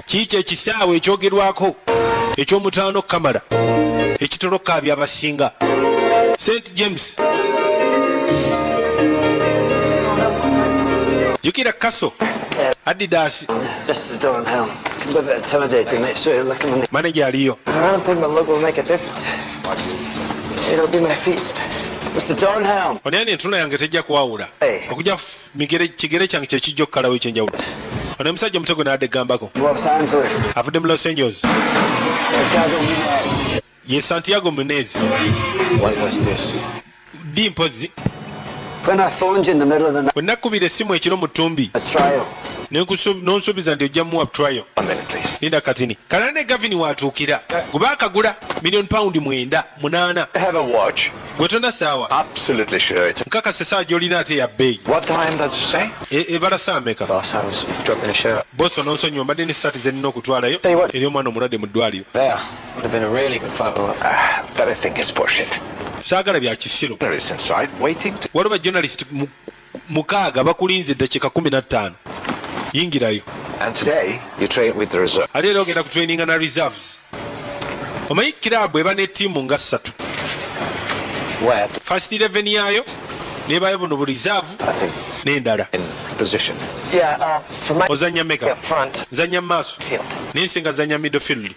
Kiikyo ekisaawe ekyogerwako eky'omutaano Kamala ekitono kaabya abasinga. St James. Jjukira Kaso Adidas. This is downhill. A bit intimidating. Make sure you look him in the. Manager aliyo. I don't think my look will make a difference. It'll be my feet. Mr. Dornhelm. Onayani entula yange tejja kuwawula. Hey. Okujja migere kigere kyange kye kijja okukalawo ekyenjawulo. Ono omusajja omutego n'adde gambako. Los Angeles. Avudde mu Los Angeles. Santiago Munez. Ye Santiago Munez. What was this? Ddi mpozi? When I phoned you in the middle of the night, Bwe nakkubira essimu ekiro mu ttumbi a trial. N'onsuubiza nti ojja muwa trial. One minute, please. Linda katini. Kalala ne Gavin watuukira. Gwe baakagula million pound 98. I have a watch. Gwe tonna ssaawa. Absolutely sure it's. Nkakasa essaawa gy'olina ate ya bbeeyi. What time does it say? Ebala ssaawa mmeka? Boss, I was dropping a shirt. Bosi ononsonyiwa mbadde n'essaati ze nnina okutwalayo Tell you what. eri omwana omulwadde mu ddwaliro. There. Would have been a really good photo. But I think it's bullshit. Saagala bya kisiru. There is inside waiting to. Waliwo ba journalist 6 bakulinze eddakiika 15. Yingirayo. And today, you train with the reserve. Ate era ogenda kutraininga na reserves. Omanyi kiraabu eba ne ttiimu nga ssatu. Where? First 11 yaayo n'ebaayo buno bu reserve I think n'endala. in position. Yeah, for my Ozannya mmeka? up front. Nzannya mu maaso. Field. Naye nsinga zannya midfield.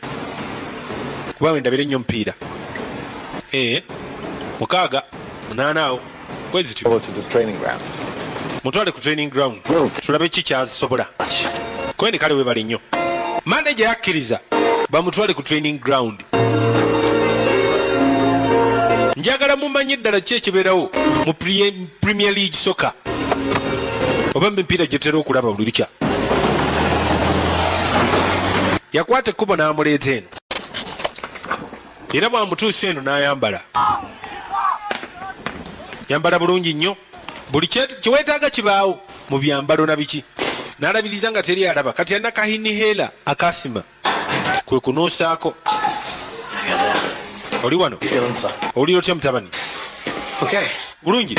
Kuba wendabira ennyo omupiira. Ee, 6 8 awo. Bwe zityo. Go to the training ground. Mutwale ku training ground. Tulabe ki kyasobola. Kweni kale webale nnyo. Manager yakkiriza bamutwale ku training ground. Njagala mumanye ddala ki ekibeerawo mu Premier League soccer. Oba mu mipiira gye tutera okulaba buli lukya. Yakwata ekkubo n'amuleeta eno, era bw'amutuusa eno n'ayambala, yambala bulungi nnyo. Buli kyeweetaaga kibaawo mu byambalo na biki, n'alabiriza nga teri alaba. Kati alina kahinihera akasima kwe kunuusaako. Oli wano, owulira otya, mutabani? Okay. Bulungi.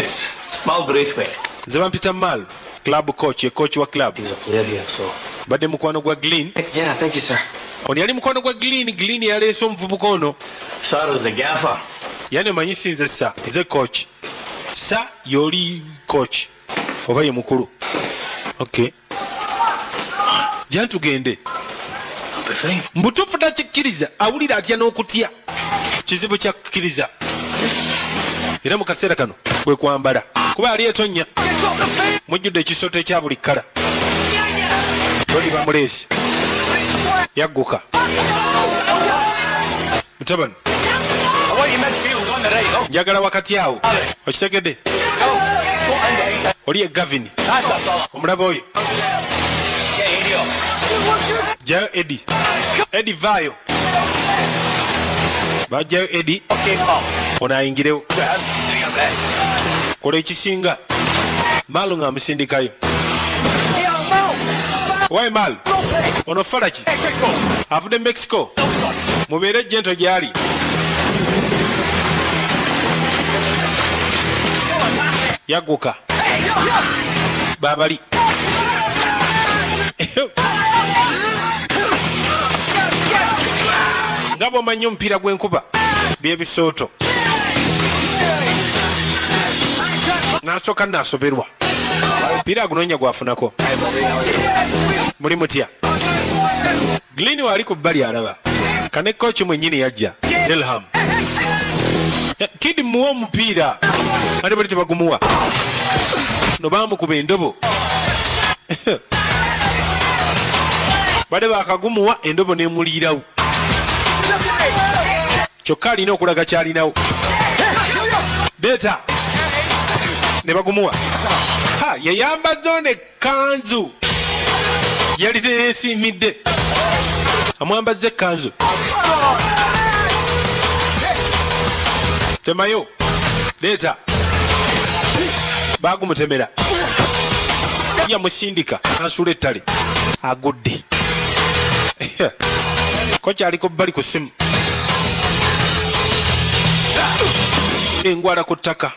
Mal Braithwaite. Nze bampita Mal, club coach, ye coach wa club. He's a player here, so. Badde mukwano gwa Glyn. Yeah, thank you, sir. Ono yali mukwano gwa Glyn. Glyn yaleese omuvubuka ono. Sarah's the gaffer. Yani omanyi sinze sa, nze coach. Sa yoli coach oba ye mukulu. Okay, jantugende. I'll be fine. Mbutuufu takikkiriza, awulira atya n'okutya, kizibu kyakukkiriza. Era mu kaseera kano kwe kwambala, kuba ali etonnya mujjudde ekisoto ekya buli kkala. Loli bamuleesi yagguka, mutabani. I want you midfield on the right. Oh, Njagala wakati awo, okitegedde? go. Slot in behind. Oli ye Gavin. That's the fella. Omulaba oyo? Get Eddie up. Jayo Edi, Edi vaayo, bajjayo Edi. Okay, pal. Ono ayingirewo. To him. Do your best. Kola ekisinga. Maalu nga amusindikayo. Waye Maalu, ono falaki avudde Mexico, mubeere jento gyali. Yagguka babali. Nga bwomanyi omupiira gw'enkuba byebisooto, nasooka nasoberwa omupiira agunoonya gwafunako. Muli mutya? Glyn waali ku bbali alaba kane. Coach mwennyini yajja, Elham Kidi, muwa omupiira ate bali tebagumuwa. No bamukuba endobo, bade bakagumuwa endobo nemuliirawo. Kyokka alina okulaga kyalinawo. Deeta ne bagumuwa. Ha, yayambaza ono ekkanzu yali teyeesiimidde, amwambazza ekkanzu. Temayo, leeta. Bagumutemera, yamusindika nasuula ettale, agudde. Coach aliko bbali ku ssimu, engwala ku ttaka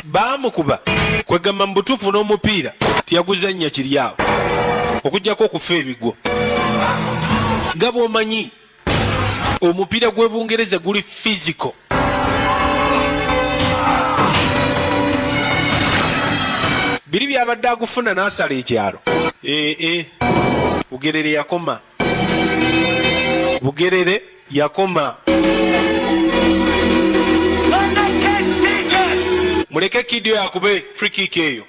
baamukuba. Kwegamba mu butuufu n'omupiira tiyaguzannya kiri awo, okugjako okufa ebigwo. Nga bw'omanyi omupiira gw'e Bungereza guli physical. Biri byabadde agufuna n'asala ekyalo. Ee, Bugerere yakoma, Bugerere yakoma. Muleke Kidio yakube free kick eyo.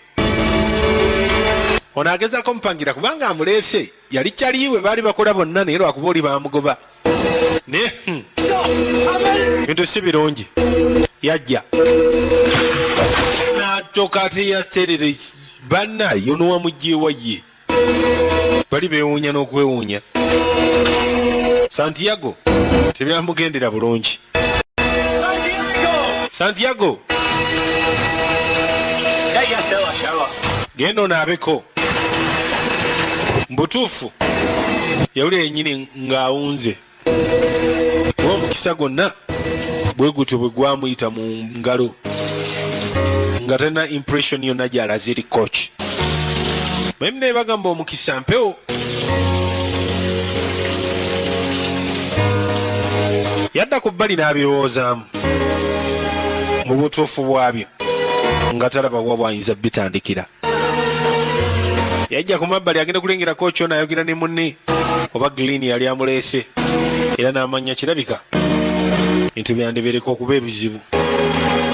Ono agezaako mupangira kubanga amuleese, yali kyaliwe baali bakola bonna, naye lwakuba oli bamugoba. Naye bintu si birungi. Yajja n'atoka ate yaserere banna yono wamugyewa ye bali beewuunya n'okwewuunya. Santiago tebyamugendera bulungi. Santiago! Get yourself a shower. Genda onaabeko. Mbutuufu yawulira yennyini ng'awunze, oba omukisa gwonna bwe gutyo bwe gwamuyita mu ngalo, nga talina impression yonna gy'alaze eri coach. Mayimu naye bagamba omukisa mpewo. Yadda ku bbali n'abirowoozaamu mu butuufu bwabyo, nga talaba wa bwayinza bitandikira. Yajja ku mabbali agenda kulengera coach ono ayogera ne munne oba Glyn yali amuleese, era n'amanya kirabika bintu byandibereka okuba ebizibu,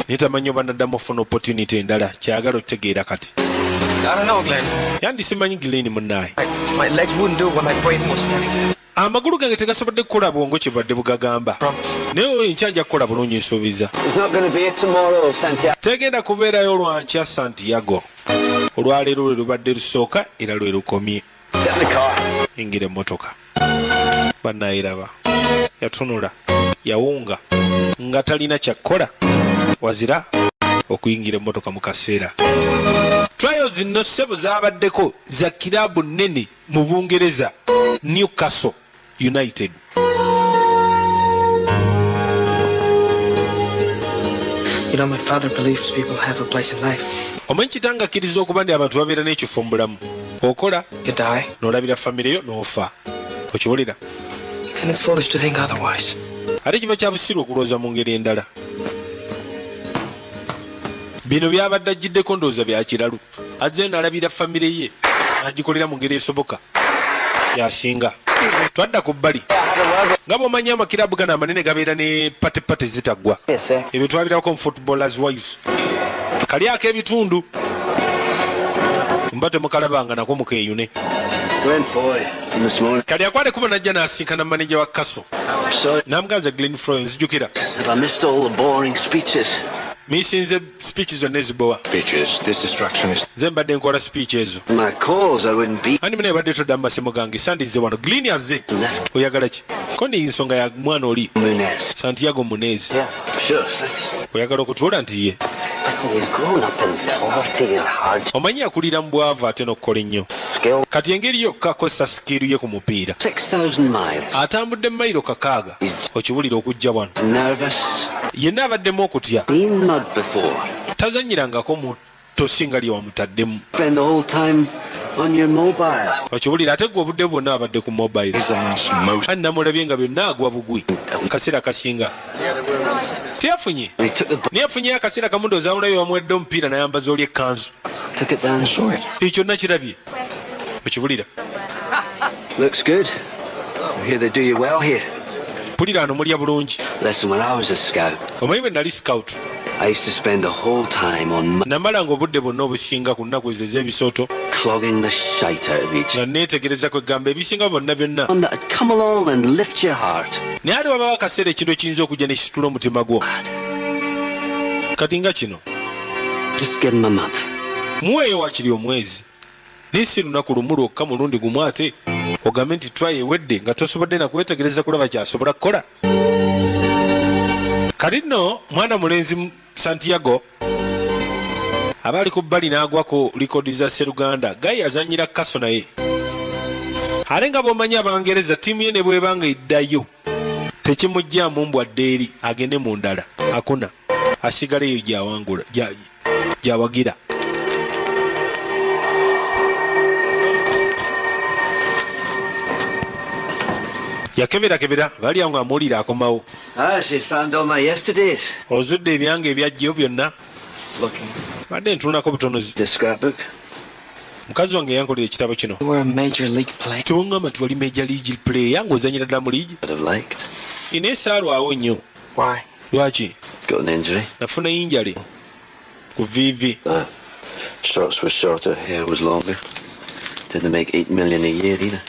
naye tamanyi oba naddamu ofuna opportunity endala. Kyagala otutegeera kati. I don't know, Glenn. Yandisimanyi Glyn munnaaye. My legs wouldn't do what my brain was telling me. Amagulu gange tegasobodde kukola bwongo kyebadde bugagamba. Promise. Naye enkya nja kukola bulungi, nsuubiza. It's not going to be it tomorrow, Santiago. Tegenda kubeerayo lwankya, Santiago. Olwaleero lwe lubadde lusooka era lwe lukomye. Get in the car. Yingira emmotoka. Bannayiraba yatunula, yawunga nga talina kyakkola wazira okuyingira emmotoka. Mu kaseera trials zino, ssebo, zabaddeko za kiraabu nnene mu Bungereza, Newcastle United. You know, my father believes people have a place in life. Omanyi kitange akkiriza okuba nti abantu babeera n'ekifo mu bulamu. Okola, You die, n'olabira famire yo, n'ofa. Okiwulira? And it's foolish to think otherwise. Ate kiba kya busiru okulowooza mu ngeri endala. Bino byabadde ajjiddeko ndowooza bya kiralu. Azzeyo n'alabira famire ye, n'agikolera mu ngeri esoboka yasinga. Twadda ku bbali. Nga bw'omanyi, amakirabu gano amanene gabeera ne party zitaggwa. Yes, sir. Ebyo twabirako mu Footballers Wives. Kali ak'ebitundu mba temukalabanga nako mukeeyune. Glenn Foy from this morning. Kali akwate kuba najja n'asinkana maneja wa Castle. Sorry Namuganza Glenn Froy, nzijukira. if I missed all the boring speeches. Misinze speech zonna ezibowa. Speeches. This distraction is Nze mbadde nkola speech ezo. My calls, I wouldn't be. Andi mune badde todda mu masimu gange, sandizze wano. Glenn azze. Unless Oyagala ki? Ko ni nsonga ya mwana oli Munez. Santiago Munez. Yeah, sure. Let's Oyagala okutuula nti ye. Listen, he's grown up in poverty and hard Omanyi akulira mu bwavu ate n'okukola ennyo. skill. Kati engeri yokka akozesa skill ye ku mupiira. 6,000 miles. Atambudde mayiro 6, okiwulira, okujja wano. He's nervous. Yenna abaddemu okutya. Seen mud before. Tazanyirangako mu ttosi nga lye wamutaddemu. Spend the whole time on your mobile. Okiwulira? Ate gwe obudde bwonna abadde ku mobile. His ass most. Ani namulabye nga byonna agwa bugwi kaseera kasinga teyafunye. He took the Naye yafunyeyo akaseera kamu, ndowooza amulabye bamuwedde omupiira n'ayambaza oli ekkanzu. took it down. Saw it. Ekyo nakirabye, okiwulira? Looks good. I hear they do you well here. Mpulira ano mulya bulungi. Listen, when I was a scout, Omanyi bwe nali scout, I used to spend the whole time on namalanga obudde bwonna obusinga ku nnaku ezo ez'ebisooto clogging the shite out of each nga neetegereza kwegamba ebisinga bonna byonna. one that'd come along and lift your heart. Naye ate wabawo akaseera ekintu ekiyinza okujja ne kisitula omutima gwo. Kati nga kino. Just give him a month. Muweeyo wakiri omwezi, naye si lunaku lumu lwokka, mulundi gumu, ate ogambe nti trial ewedde nga tosobodde nakwetegereza kulaba kyasobola kukola. Kati nno mwana mulenzi Santiago aba ali ku bbali n'agwa ku likodi za seruganda gayi azanyira Castle. Naye ate nga bw'omanyi Abangereza, ttiimu ye ne bwebanga eddayo tekimugjamu mbwadde eri agende mu ndala, akuna asigala eyo gyawangula gyawagira. Yakeberakebera bali awo ng'amuwulira akomawo. Ah, so you found all my yesterdays. Ozudde ebyange ebyajjeyo byonna? Looking. Badde ntunulako butonozi. The scrapbook. Mukazi wange yankolera ekitabo kino. You were a major league player. Tewoŋŋamba nti wali major league player ng'ozanyira ddala mu liigi. I'd have liked. Ina esaalwawo nnyo. Why? Lwaki? Got an injury. Nafuna injury ku viivi. Shorts were shorter, hair was longer. Didn't make 8 million a year either.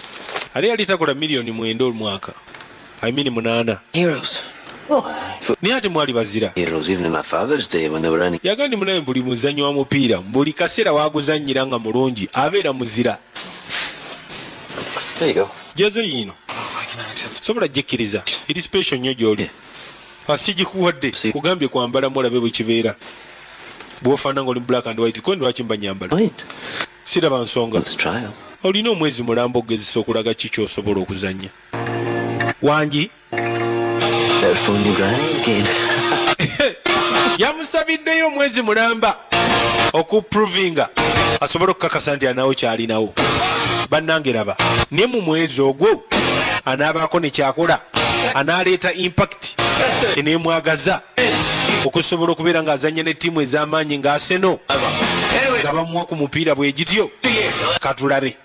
Ate yali takola miliyoni 9 omwaka, I mean 8. Heroes. Naye ate mwali bazira. Heroes, even in my father's day when they were running. Yaga ndi munaye, buli muzannyi wa mupiira buli kaseera waguzannyira nga mulungi abeera muzira. There you go. Jeze yino. Oh, I cannot accept. Sobola gikkiriza, eri special nnyo gy'oli. Asigikuwadde kugambye kwambalamu olabe bwe kibeera bw'ofaana nga oli mu black and white. Kwendi lwaki mba nyambala? Right. Siraba nsonga. Let's trial. Olina omwezi mulamba okugezesa okulaga ki kyosobola okuzannya wangi. Better phone your granny again. Yamusabiddeyo omwezi mulamba okuprovinga asobole okukakasa nti anawo kyalinawo. Bannange raba, naye mu mwezi ogwo anaabaako nekyakola, anaaleeta impact eneemwagaza okusobola okubeera ng'azannya ne ttiimu ez'amaanyi nga Arsenal nga bamuwa ku mupiira bwe gityo. Katulabe.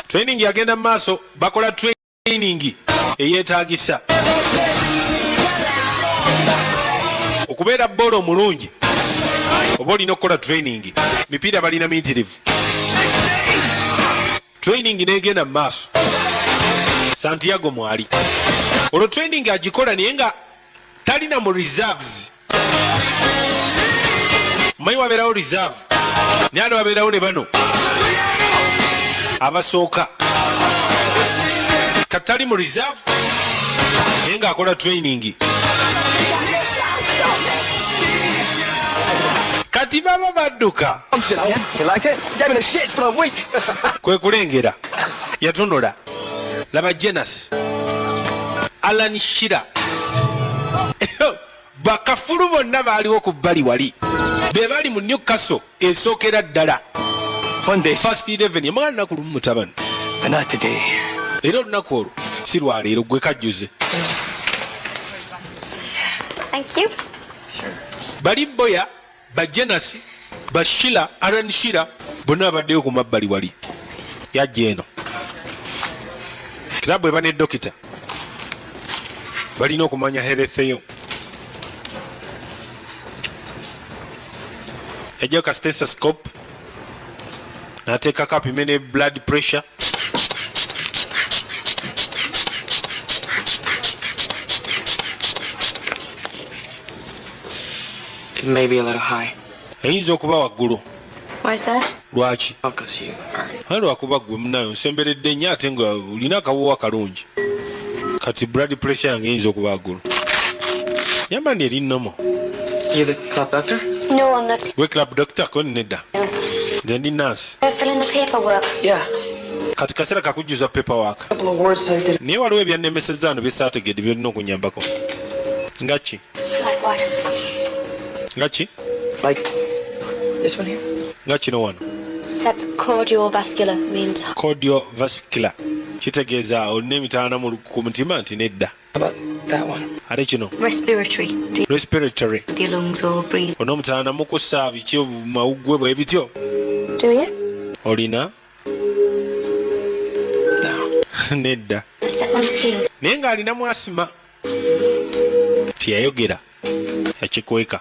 Training yagenda mu maaso, bakola training eyeetagisa okubeera boola omulungi. Oba olina okukola training, mipiira balina miyitirivu. Training negenda mu maaso, Santiago mwali olwo training agikola, naye nga talina mu reserves. Mumanyi wabeerawo reserve. Naye ate wabeerawo ne bano abasooka katali mu reserve naye ng'akola training. Kati baba badduka. You like it? Gave me the shits for a week. Kwe kulengera yatunula laba Jenas Alan Shearer, bakafulu bonna baaliwo ku bbali wali be bali mu Newcastle esookera ddala. One day, First 11 yamagala lunaku lumu mutabani. But not today. Era olunaku olwo si lwaleero gwe kajjuze. Thank you. Bali boya bajenasi bashila Alan Shearer bonna babaddeyo ku mabbali wali. Yajja eno kirabu eba ne dokita balina okumanya health yo. Yajjayo ka stethoscope n'ateekako apime ne blood pressure. It may be a little high. Eyinza okuba waggulu. Why is that? Lwaki? Because you are. Aye lwakuba gwe munayo nsemberedde nnyo ate nga olina akawoowa kalungi kati blood pressure yange eyinza okuba waggulu yamba ndi eri normal. You the club doctor? No, I'm the. Gwe club doctor ko? Nedda, nze ndi nurse. Fill in the paperwork. Yeah. Kati kaseera kakujjuza paperwork. Couple of words I did. Naye waliwo ebyannemesezza wano byesaategedde byolina okunyambako nga ki? Like what? Nga ki? Like this one here. Nga kino wano. That's cardiovascular. Means Cardiovascular kitegeeza olina emitaana ku mutima nti nedda. How about that one? Ate kino? Respiratory. Do Respiratory. your lungs or breathe? Olina omutaana mukussa biki mawuggwe bwe bityo. Do you? Olina? No. Nedda. Step on scales. Naye ng'alinamu asima teyayogera yakikweka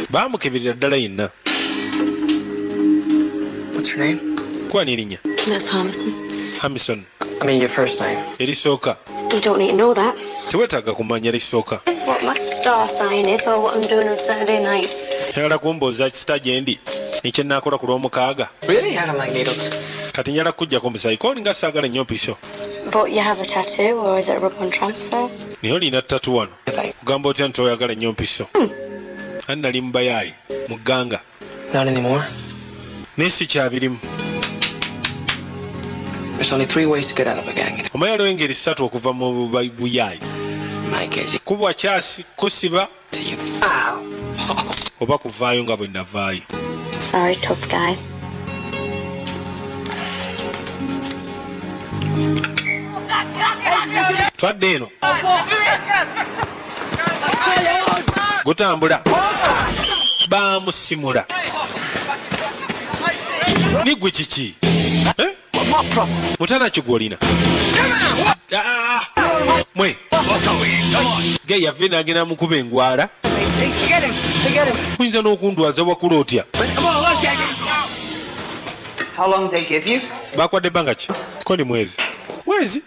baamukeberera ddala yenna. What's your name? Kuba n'erinnya? That's Harmison. Hamison. I mean your first name. Erisooka. You don't need to know that. Teweetaaga kumanya lisooka. What my star sign is or what I'm doing on Saturday night. Njagala kumbuuza kisita gye ndi nekyenaakola ku lw'omukaaga. Really? I don't like needles. Kati njala kujjako omusayi kolinga saagala nnyo mpiso. But you have a tattoo, or is it a rub-on transfer? Naye olina tattoo wano kugamba otya nti oyagala nnyo mpiso ani nali mubayaayi mu gganga. Not anymore. Naye si kyabirimu. There's only three ways to get out of a gang. Omanyi waliwo engeri ssatu okuva mu buyaayi. In my case, kubwa kyasi kusiba to you. Ow. Oba kuvaayo nga bwe navaayo. Sorry, tough guy. Twadde eno gutambula bamusimula nigwe kiki? Eh? Mutana ki gwolina? Ah, mwe ge yava nagenda mukuba engwala oyinza n'okundwaza wakula otya. How long they give you? Bakwadde ebbanga ki ko ni mwezi mwezi.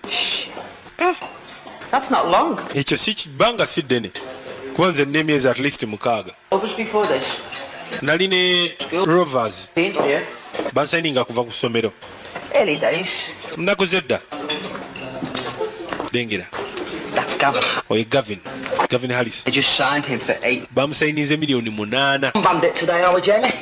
That's not long. Ekyo si bbanga si ddene kuba nze nina emyezi at least 6. Others before this. Nali ne Rovers. Yeah. Bansayininga kuva ku ssomero. Early days. Nnaku zedda dengera. That's Gavin. Oye Gavin, Gavin Harris. They just signed him for 8. Bamusayinize miliyoni 8. Bandit today, are we, Jamie?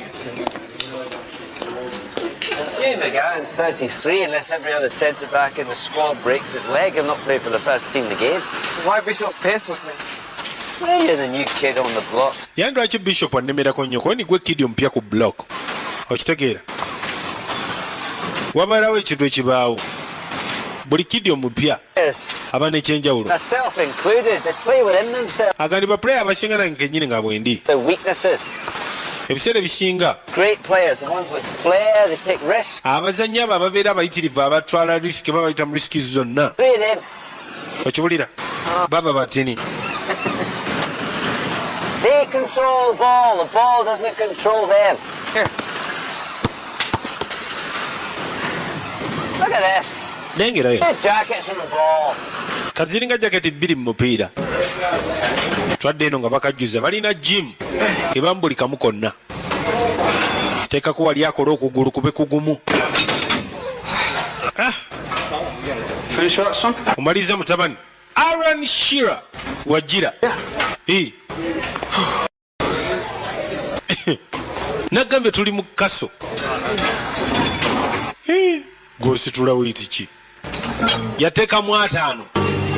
Jamie McGowan's 33. Unless every other centre back in the squad breaks his leg, he'll not play for the first team the game. Why be so pissed with me? Well, you're the new kid on the block. Yandi lwaki Bishop annemerako nnyo kuba nigwe kid omupya ku block okitegeera wabeerawo ekintu ekibaawo buli kid omupya Yes. aba n'ekyenjawulo. Myself included, they play within themselves. Agandi bapuleya abasinga nange kenyini nga bwendi. Their weaknesses. Ebiseera ebisinga Great players, the ones with flair, they take risks. Abazannyi abo ababeera abayitirivu abatwala risk baba bayita mu risk zonna. Three of them. Okiwulira baba batini. They control the ball. The ball doesn't control them. Here. Look at this. Nengerayo. Two jackets on the ball. Kati ziringa jaketi bbiri mu mupiira. Twadde eno nga bakajjuza balina gym kebamu buli kamu konna. Teekako wali akola okugulu kube kugumu. Ah. Finish that, son? Omaliriza mutabani. Alan Shearer wajira. Eh. Nagambye tuli mu kaso. Eh, gw'ositula weight ki? Yateekamu 50.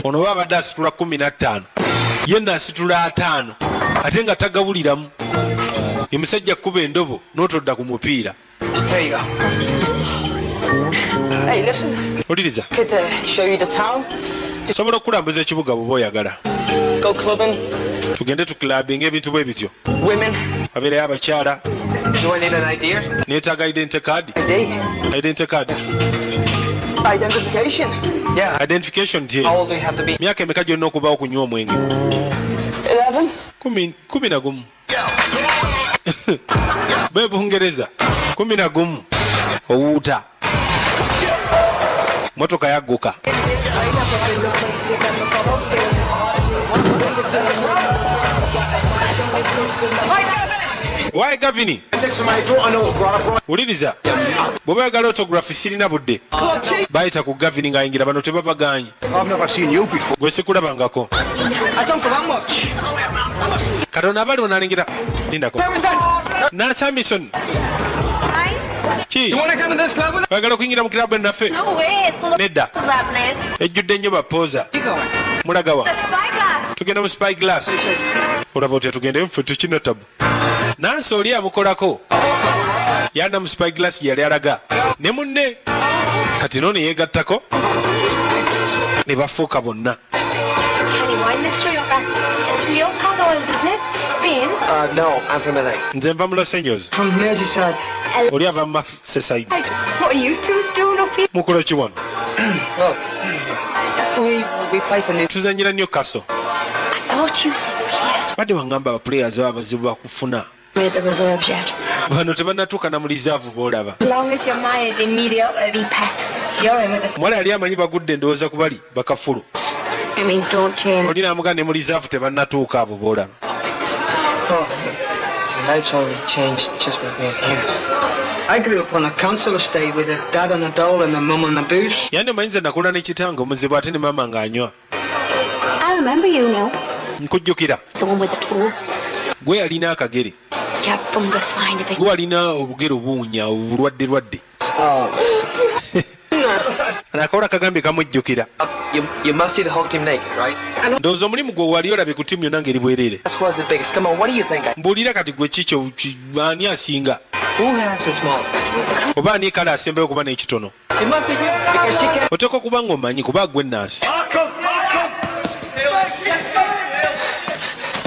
Ono oba abadde asitula 15, ye naasitula 50, ate nga tagawuliramu. Ye musajja kkuba endobo n'otodda ku mupiira. There you go. Hey, listen. Oliriza. Could show you the town. Sobola okukulambuza ekibuga bw'oba oyagala. Go clubbing. Tugende tuclubinga, ebintu bwe bityo. Women. Babeerayo abakyala. Do I need an ID? Neetaaga identity card. ID. Identity card. Identification. Yeah. Identification ti. How old do you have to be? Myaka emeka gyolina okubawo okunywa omwenge? 11. 11. Be Bungereza 11 owuuta motoka yagguka. Why Gavini? Wuliriza, bw'oba oyagala autograph sirina budde. Bayita ku Gavini ng'ayingira, bano tebabagaanyi. I've never seen you before. Gwe sikulabangako. I don't go out much. Katonda abali onalengera lindako. Nansi Amison. Ki? You want to come to this club with us? Oyagala okuyingira mu kirabu naffe? No way, it's full of Nedda. that place. Ejjudde nnyo bapoza. You going? Mulagawa? The spyglass. Tugenda mu Spyglass. Olaba otya tugendeyo ffe tekina tabu. Nansi oli amukolako yanda mu Spyglass gye yali alaga ne munne, kati no ne yeegattako ne bafuuka bonna. Kenny, wine this Rioja. It's Rioja though, isn't it? Spain. No, I'm from LA. Nze nva mu Los Angeles. From Merseyside. Oli ava mu Merseyside. What are you two doing up here? Mukola ki wano? Well, we play for New. Tuzanyira Newcastle. I thought you said players Badde wangamba aba players baba bazibu bakufuna. made the reserves yet. Bano tebannatuuka na mu reserve boolaba. As long as you're mildly mediocrity, pet, you're in with the. Omuwala yali amanyi bagudde endowooza ku bali bakafulu. It means don't change. Oli n'amugaa ne mu reserve tebannatuuka abo boolaba. Oh, life's only changed just with being here. I grew up on a council estate with a dad on a dole and a mum on the booze. Yandi omanyi nze nakula ne kitange omuzibu ate ne maama ng'anywa. I remember you now. Nkujjukira. The one with the toe. Gwe yalina akagere. You had fungus behind your big. Gwe walina obugere obuwunya obulwadde lwadde. Oh. Akawola kagambye kamujjukira. You must see the whole team naked, right? Ndowooza omulimu gwe wali olabye ku ttiimu yonna ng'eri bwereere. That was the biggest. Come on, what do you think? Mbuulira kati gwe kikyo ani asinga? Who has the smallest? Oba ani kale asembayo okuba n'ekitono? It must be you because she can't. Oteekwa okuba ng'omanyi kuba gwe nansi.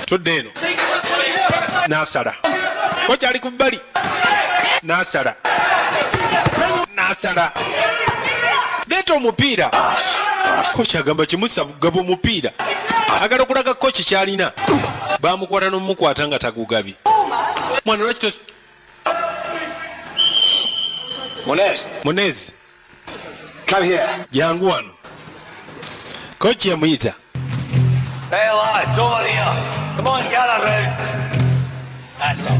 Tudde eno n'asala kokyali ku bbali n'asala n'asala leeta omupiira. Koki agamba kimusa gaba omupiira, agala okulaga koki kyalina. Bamukwata n'omukwata nga tagugabye. Mwana lwaki tos Monez, Munezi. Come here. Jangu wano, koki yamuyita. Hey lads, over here. Come on, gather round. That's it.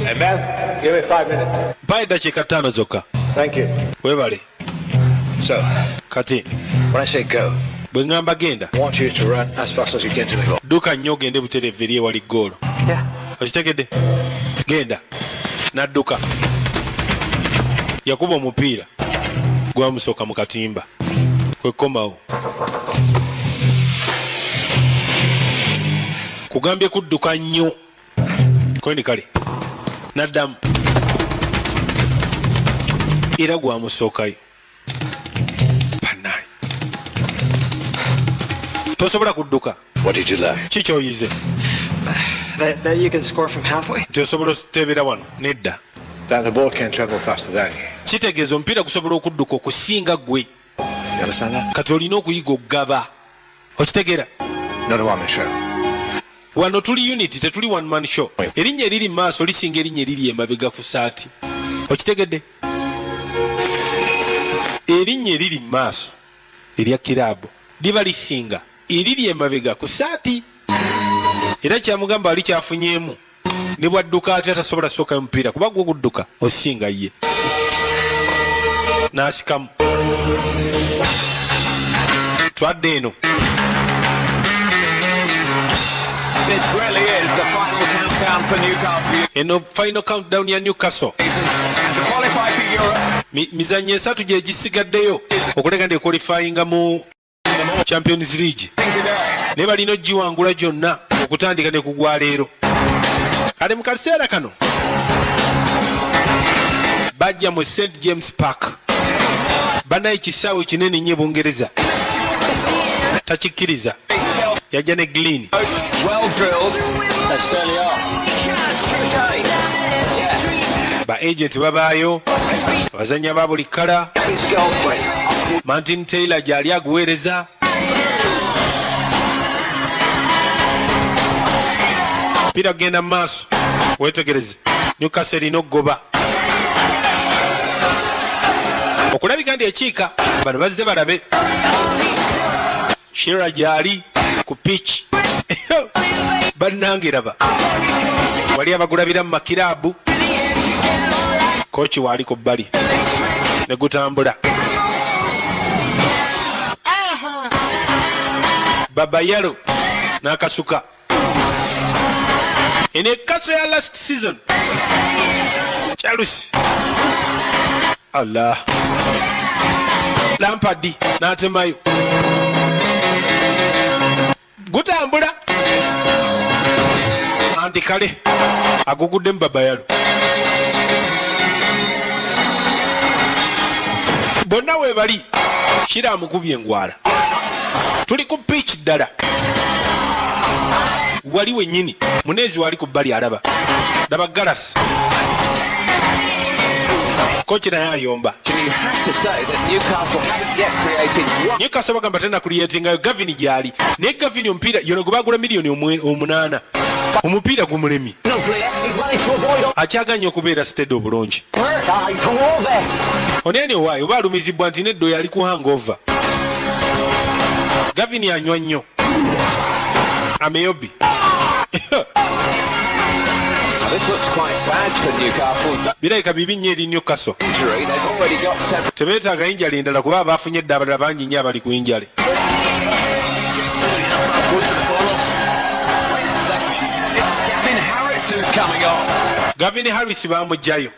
Hey man, give me 5 minutes. Mpayo eddakiika 5 zokka. Thank you. Webale. So, Kati when I say go, bwe ŋŋamba genda, I want you to run as fast as you can to the goal. Dduka nnyo ogende butereevu eri ewali ggoolo. Yeah. Okitegedde? Genda. N'adduka, yakuba omupiira gwamusooka mu katimba kwekkomawo. Kugambye kudduka nnyo kwendi kale n'addamu era gwamusookayo. Bannaye, tosobola kudduka. What did you learn? Ki kyoyize? That you can score from halfway. Nti osobola oteebera wano? Nedda. That the ball can travel faster than you. Kitegeeza omupiira gusobola okudduka okusinga ggwe. You understand that? Kati olina okuyiga okugaba, okitegeera? Not a one-man show. Wano tuli unit, tetuli one man show. Erinnya eriri mu maaso lisinga erinnya eriri emabega ku saati, okitegedde? Erinnya eriri mu maaso erya kiraabu liba lisinga eriri emabega ku saati. Era kyamugamba ali kyafunyeemu. Ne bwadduka atya tasobola sookayo mupiira, kuba gwe gudduka osinga ye. N'asikamu. Twadde eno. This really is the final countdown for Newcastle Eno final countdown ya Newcastle. to qualify for Europe. Mizannyo esatu gye gisigaddeyo okulega nti equalifyinga mu Champions League, naye balina ogiwangula gyonna okutandika ne kugwa leero. Kale mu kaseera kano bajja mu St James Park. Banaye kisaawe kinene nnyo e Bungereza. Takikkiriza, yajja ne Glyn. Well drilled. They certainly are. Ba agent babaayo, abazannya ba buli kkala. Martin Taylor gyali aguweereza. Piira kugenda mu maaso. Weetegereze, Newcastle erina okugoba okulabika nti ekiika. Bano bazze balabe Shearer gyali ku pitch. Bannange, raba wali abagulabira mu makiraabu. Kochi waali ku bbali ne gutambula. Babayalo n'akasuka. Eno ekaso ya last season, Chelsea. Allah, Lampard n'atemayo. Gutambula anti kale aguguddemu Babayalo. Bonna we bali kira amukubye engwala. Tuli ku pitch ddala, wali wennyini. Munezi wali ku bbali alaba. Laba Gallas, kochi naye ayomba. You have to say that Newcastle haven't yet created one Newcastle bagamba tena creatingayo. Gavin gyali, naye Gavin omupiira yono gwe bagula miliyoni 8, omupiira gumulemi. No clear. He's managed to avoid Akyaganya okubeera steady obulungi. Ah, he's hungover. Oneni owaayo oba alumizibwa nti nedda, oyo ali ku hangover. Gavin anywa nnyo ameyobi. This looks quite bad for Newcastle. Birabika bibi nnyo eri Newcastle. Injury. They've already got several. Tebeetaaga injury endala, kuba abaafunye edda abalala bangi nnyo abali ku injury. Goes for the ball off. Wait a second. It's Gavin Harris who's coming on. Gavin Harris bamuggyayo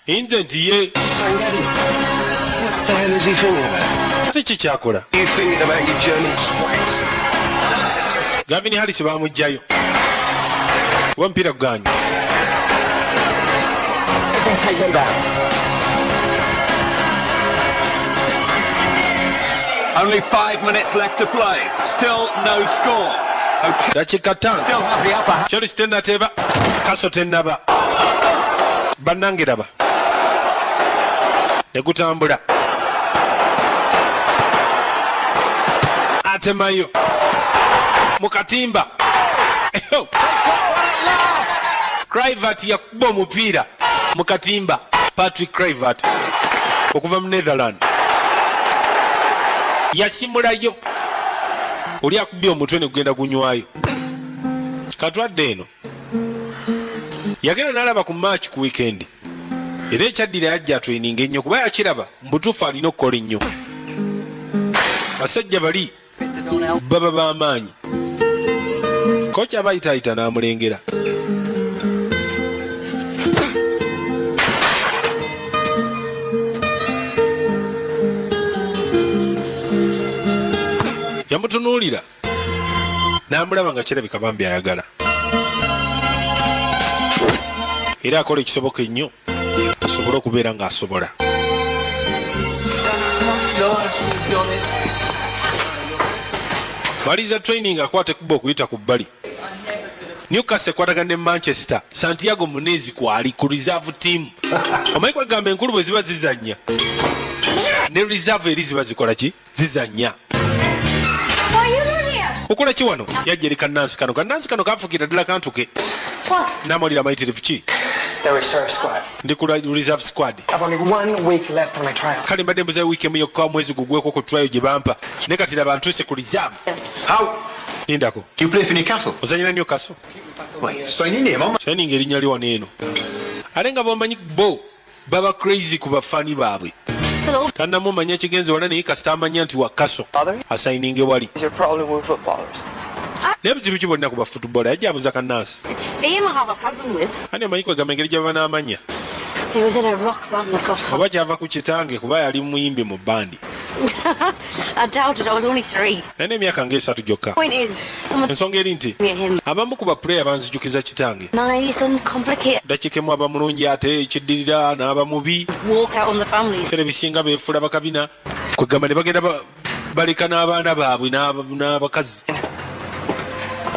inze nti ye. What the hell is he thinking about? Ate ki kyakola? You thinking about you German twats? Gavin Harris bamuggyayo oba omupiira guganye. Then take them down. Only 5 minutes left to play. Still no score. Okay. Dakika 5. Still have the upper hand. Chelsea tennateeba, Castle tennaba. Bannange, raba ne gutambula. Atemayo mu katimba. Kluivert yakuba omupiira mu katimba. Patrick Kluivert okuva mu Netherland yasimulayo. Oli akubye omutwe ne gugenda gunywayo. Katwadde eno, yagenda n'alaba ku match ku weekend, era ekyaddira yajja atraininga ennyo, kuba yakiraba mubutuufu alina okukola ennyo. Basajja bali baba b'amaanyi. Kocha aba ayitaayita n'amulengera. Yamutunuulira n'amulaba nga kirabika bambi ayagala, era akola ekisoboka ennyo asobole okubeera ng'asobola. Maliza training, akwata ekkubo okuyita ku bbali. Newcastle ekwatagana ne Manchester. Santiago Munezi kwali ku reserve team. Omanyi kwegamba enkulu bwe ziba zizannya ne reserve eri ziba zikola ki? Zizannya. Okola ki wano? Yajja eri kannansi kano. Kannansi kano kafukira ddala kantuke n'amawulire amayitirivu ki. The reserve squad. Ndi ku reserve squad. I've only one week left on my trial. Kale mbadde mbuzayo wiiki emu yokka, omwezi gugweko ku trial gye bampa, naye kati laba ntuuse ku reserve. How? Lindako. You play for Newcastle? Ozanyira Newcastle? Wait, sign your name on. Sayininga erinnya lyo wano eno. Ate nga bomanyi bo baba crazy ku bafaani baabwe. Hello. Tannamumanya ekigenze wala, naye kasita amanya nti wa Castle, asayininge wali. Is your problem with footballers? Naye buzibu ki bwonna ku bafutubola? Yajja abuza kanansi. It's fame I have a problem with. Ani amanyi kwegamba engeri gye baba n'amanya. He was in a rock band that got hot. Oba kyava ku kitange, kuba yali muyimbi mu bandi. I doubt it. I was only 3. Naye n'emyaka ng'esatu gyokka. Point is, some of Ensonga eri nti me him. Abamu ku bapuleya banzijukiza kitange. Nice, uncomplicated. Dakiika emu aba mulungi, ate ekiddirira n'aba mubi. Walk out on the families. Ebiseera ebisinga beefuula bakabina, kwegamba ne bagenda baleka n'abaana baabwe n'abakazi.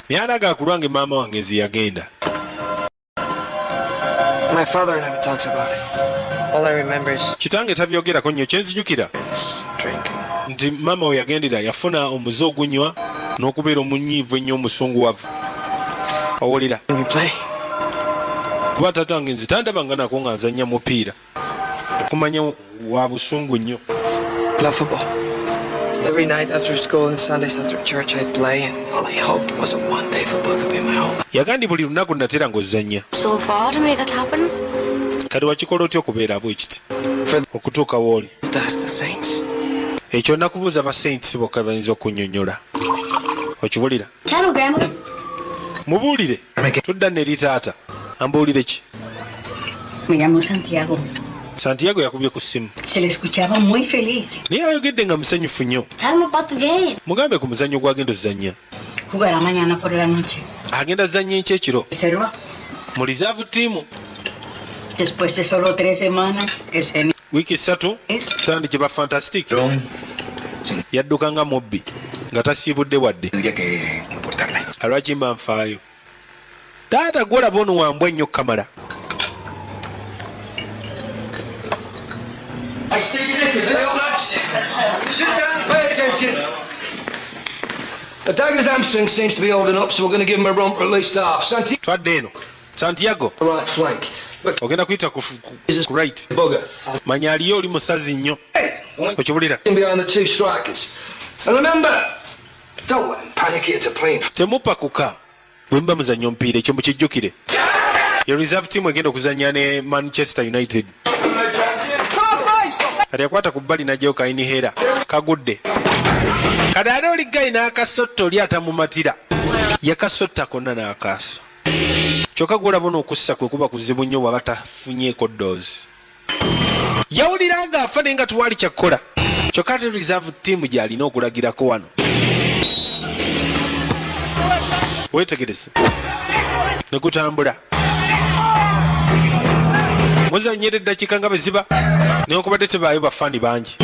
Naye alaga ku lwange maama wange nze yagenda. My father never talks about it. All I remember is Kitange tabyogerako nnyo. Kyenzijukira drinking. nti maama we yagendera yafuna omuze ogunywa n'okubeera omunyiivu ennyo, omusunguwavu, owulira? We play. Kuba taata wange nze tandabanga nako nga nzannya mupiira, okumanya wa busungu nnyo. Love football. Every night after school and Sundays after church, I'd play, and all I hoped was that one day football could be my home. Yagandi buli lunaku natera ng'ozannya. So far to make it happen. Kati wakikola otya okubeera bwe kiti okutuuka wooli? That's the Saints. Ekyo nakubuuza ba Saints bokka bayinza okunnyonnyola, okiwulira? Tell him, Grandma. Mubuulire. Tudda neri taata ambuulire ki? Me llamó Santiago. Santiago yakubye ku ssimu. Se le escuchaba muy feliz. Naye ayogedde nga musanyufu nnyo. Tell him about the game. Mugambe ku muzannyo gwagenda ozannya. Jugará mañana por la noche. Agenda zannya enkya ekiro. Reserva. Mu reserve team. Después de solo 3 semanas, ese Wiiki 3 tandike ba fantastic. Yadduka nga mubbi nga tasiibudde wadde. Alwaki mba nfaayo? Taata gwolaba ono wambwa ennyo kamala. Hey, Stevie Nickers, hey, all lads. Sit down, pay attention. The Dagger's hamstring seems to be holding up, so we're going to give him a run for at least half. Santiago, Twadde eno, Santiago. right flank. Ogenda kuyita ku right. Bugger. Manya aliyo oli musazi nnyo, okiwulira? In behind the two strikers. And remember, don't let him panic you into playing. Temupakuka bwe muba muzannya omupiira, ekyo mukijjukire. Ye reserve team egenda okuzannya ne Manchester United. Kati yakwata ku bbali n'ajjayo kayinihera kagudde. Kati ate oli gayi n'akasotta, oli atamumatira yakasotta konna n'akaasa. Kyokka gwolaba n'okussa kwe kuba kuzibu nnyo bw'aba tafunyeeko ddoozi. Yawulira ng'afa naye nga tewali kyakkola. Kyokka ate reserve team gy'alina okulagirako wano, weetegereze ne gutambula muzanyira eddakiika nga bwe ziba, newankubadde tebaayo bafaani bangi.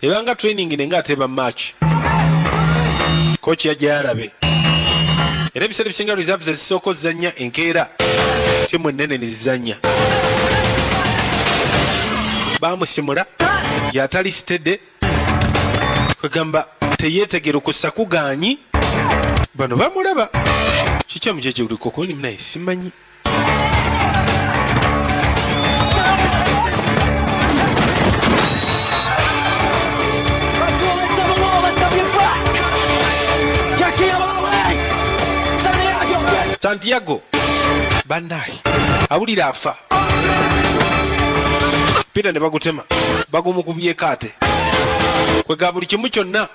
Ebanga training nenga ateba match, coach yajja yalabe. Era ebiseera ebisinga reserves ezisooka ozannya enkeera timu ennene nezizannya. Bamusimula yatali steady, kwegamba teyeetegera okussa kuganyi. Bano bamulaba kikyamu kyekikuliko naye simanyi. Right, go on, let's have a wall, let's have your back. Jackie, I'm on the way. Santiago, get Santiago bannaye awulira afa. Peter ne bagutema bagumukubyeko ate kwega buli kimu kyonna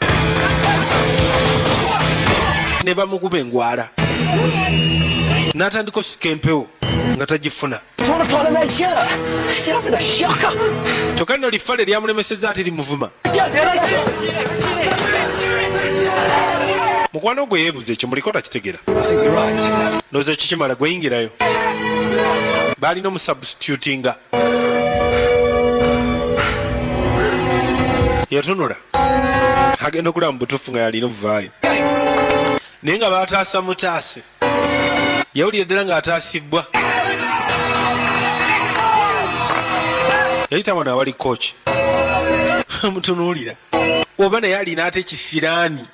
ne bamukuba engwala n'atandika osika empewo nga tagifuna. Trying to put on a red shirt. You're having a shocker. Kyokka nno lifale lyamulemesezza ate limuvuma. Mukwano gwe yeebuza ekyo muliko takitegera. I think you're right. Ndowooza ekikimala gweyingirayo baalina omusubstitutinga. Yatunula agenda okulaba mu butuufu nga yalina obuvaayo, naye nga baataasa mutaase. Yawulira ddala ng'ataasibwa. Yayita wano awali coach, amutunuulira oba naye alina ate ekisiraani.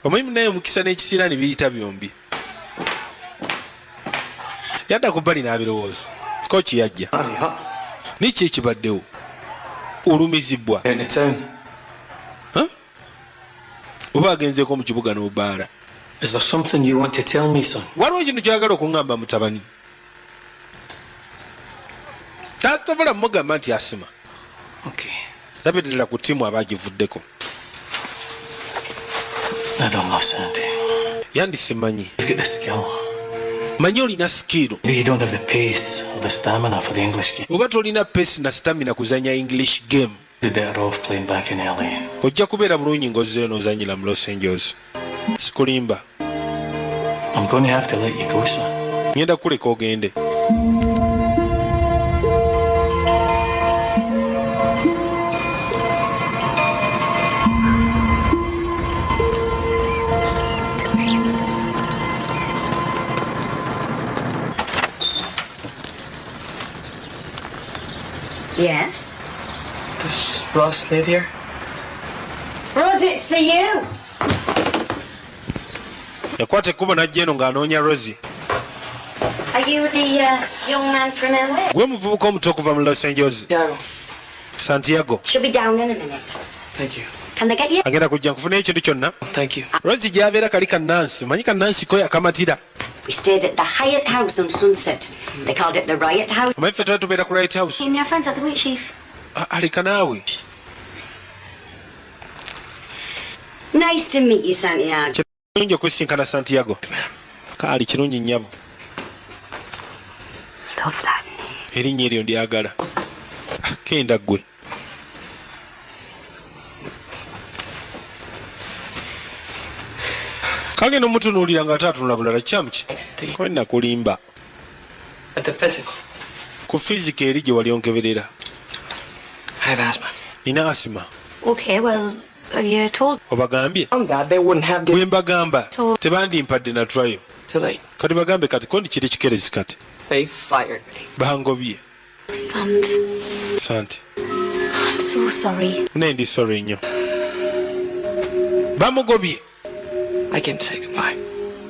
Omanyi naye omukisa n'ekisiraani biyita byombi. Yadda ku bbali n'abirowooza. Coach yajja. Niki ekibaddewo? Olumizibwa. Out in the town. Oba agenzeeko mu kibuga n'obaala. Is there something you want to tell me, son? Waliwo ekintu kyagala okuŋŋamba, mutabani? Tasobola mugamba nti asima. Okay. Labye ddala ku ttiimu aba agivuddeko. I don't know, Sandy. Yandisimanyi. You've got the skill. Manyi olina skill. Maybe you don't have the pace or the stamina for the English game. Oba tolina pace na stamina kuzanya English game. Be better off playing back in LA. Ojja kubeera bulungi ng'ozzeeyo n'ozanyira mu Los Angeles, sikulimba. I'm going to have to let you go, son. Ngenda kukuleka ogende. Yes? Does Ross live here? Rose, it's for you. Yakwata ekkubo n'ajja eno ng'anoonya Rosi. Are you the young man from LA? Gwe muvubuka omuto okuva mu Los Angeles? Santiago. Santiago. She'll be down in a minute. Thank you. Can they get you? Agenda kujja nkufunayo ekintu kyonna. Thank you. Rosi gy'abeera kali kannansi, omanyi kannansi ko yakamatira. We stayed at the Hyatt House on Sunset. They called it the Riot House. Omanyi ffe twali tubeera ku Right House. You and your friends at the wheat sheaf. Aleka naawe. Nice to meet you, Santiago. Kirungi okusisinkana, Santiago. Kaali kirungi, nnyabo. Love that name. Erinnya eryo ndyagala. Ah, kenda ggwe. Kagenda omutunuulira ng'ate atunula bulala. Kyamu ki kwe nakulimba? At the physical. Ku physical eri gye wali onkeberera. I have asthma. Nina asima. Okay, well, are you told? Obagambye? I'm glad they wouldn't have Bwe mbagamba So- tebandimpadde na trial. Too late. Kati bagambe kati kondi kiri kikerezi kati. They fired me. Bangobye. Sant, Santi. I'm so sorry. Naye ndi sorry nnyo, bamugobye. I came to say goodbye.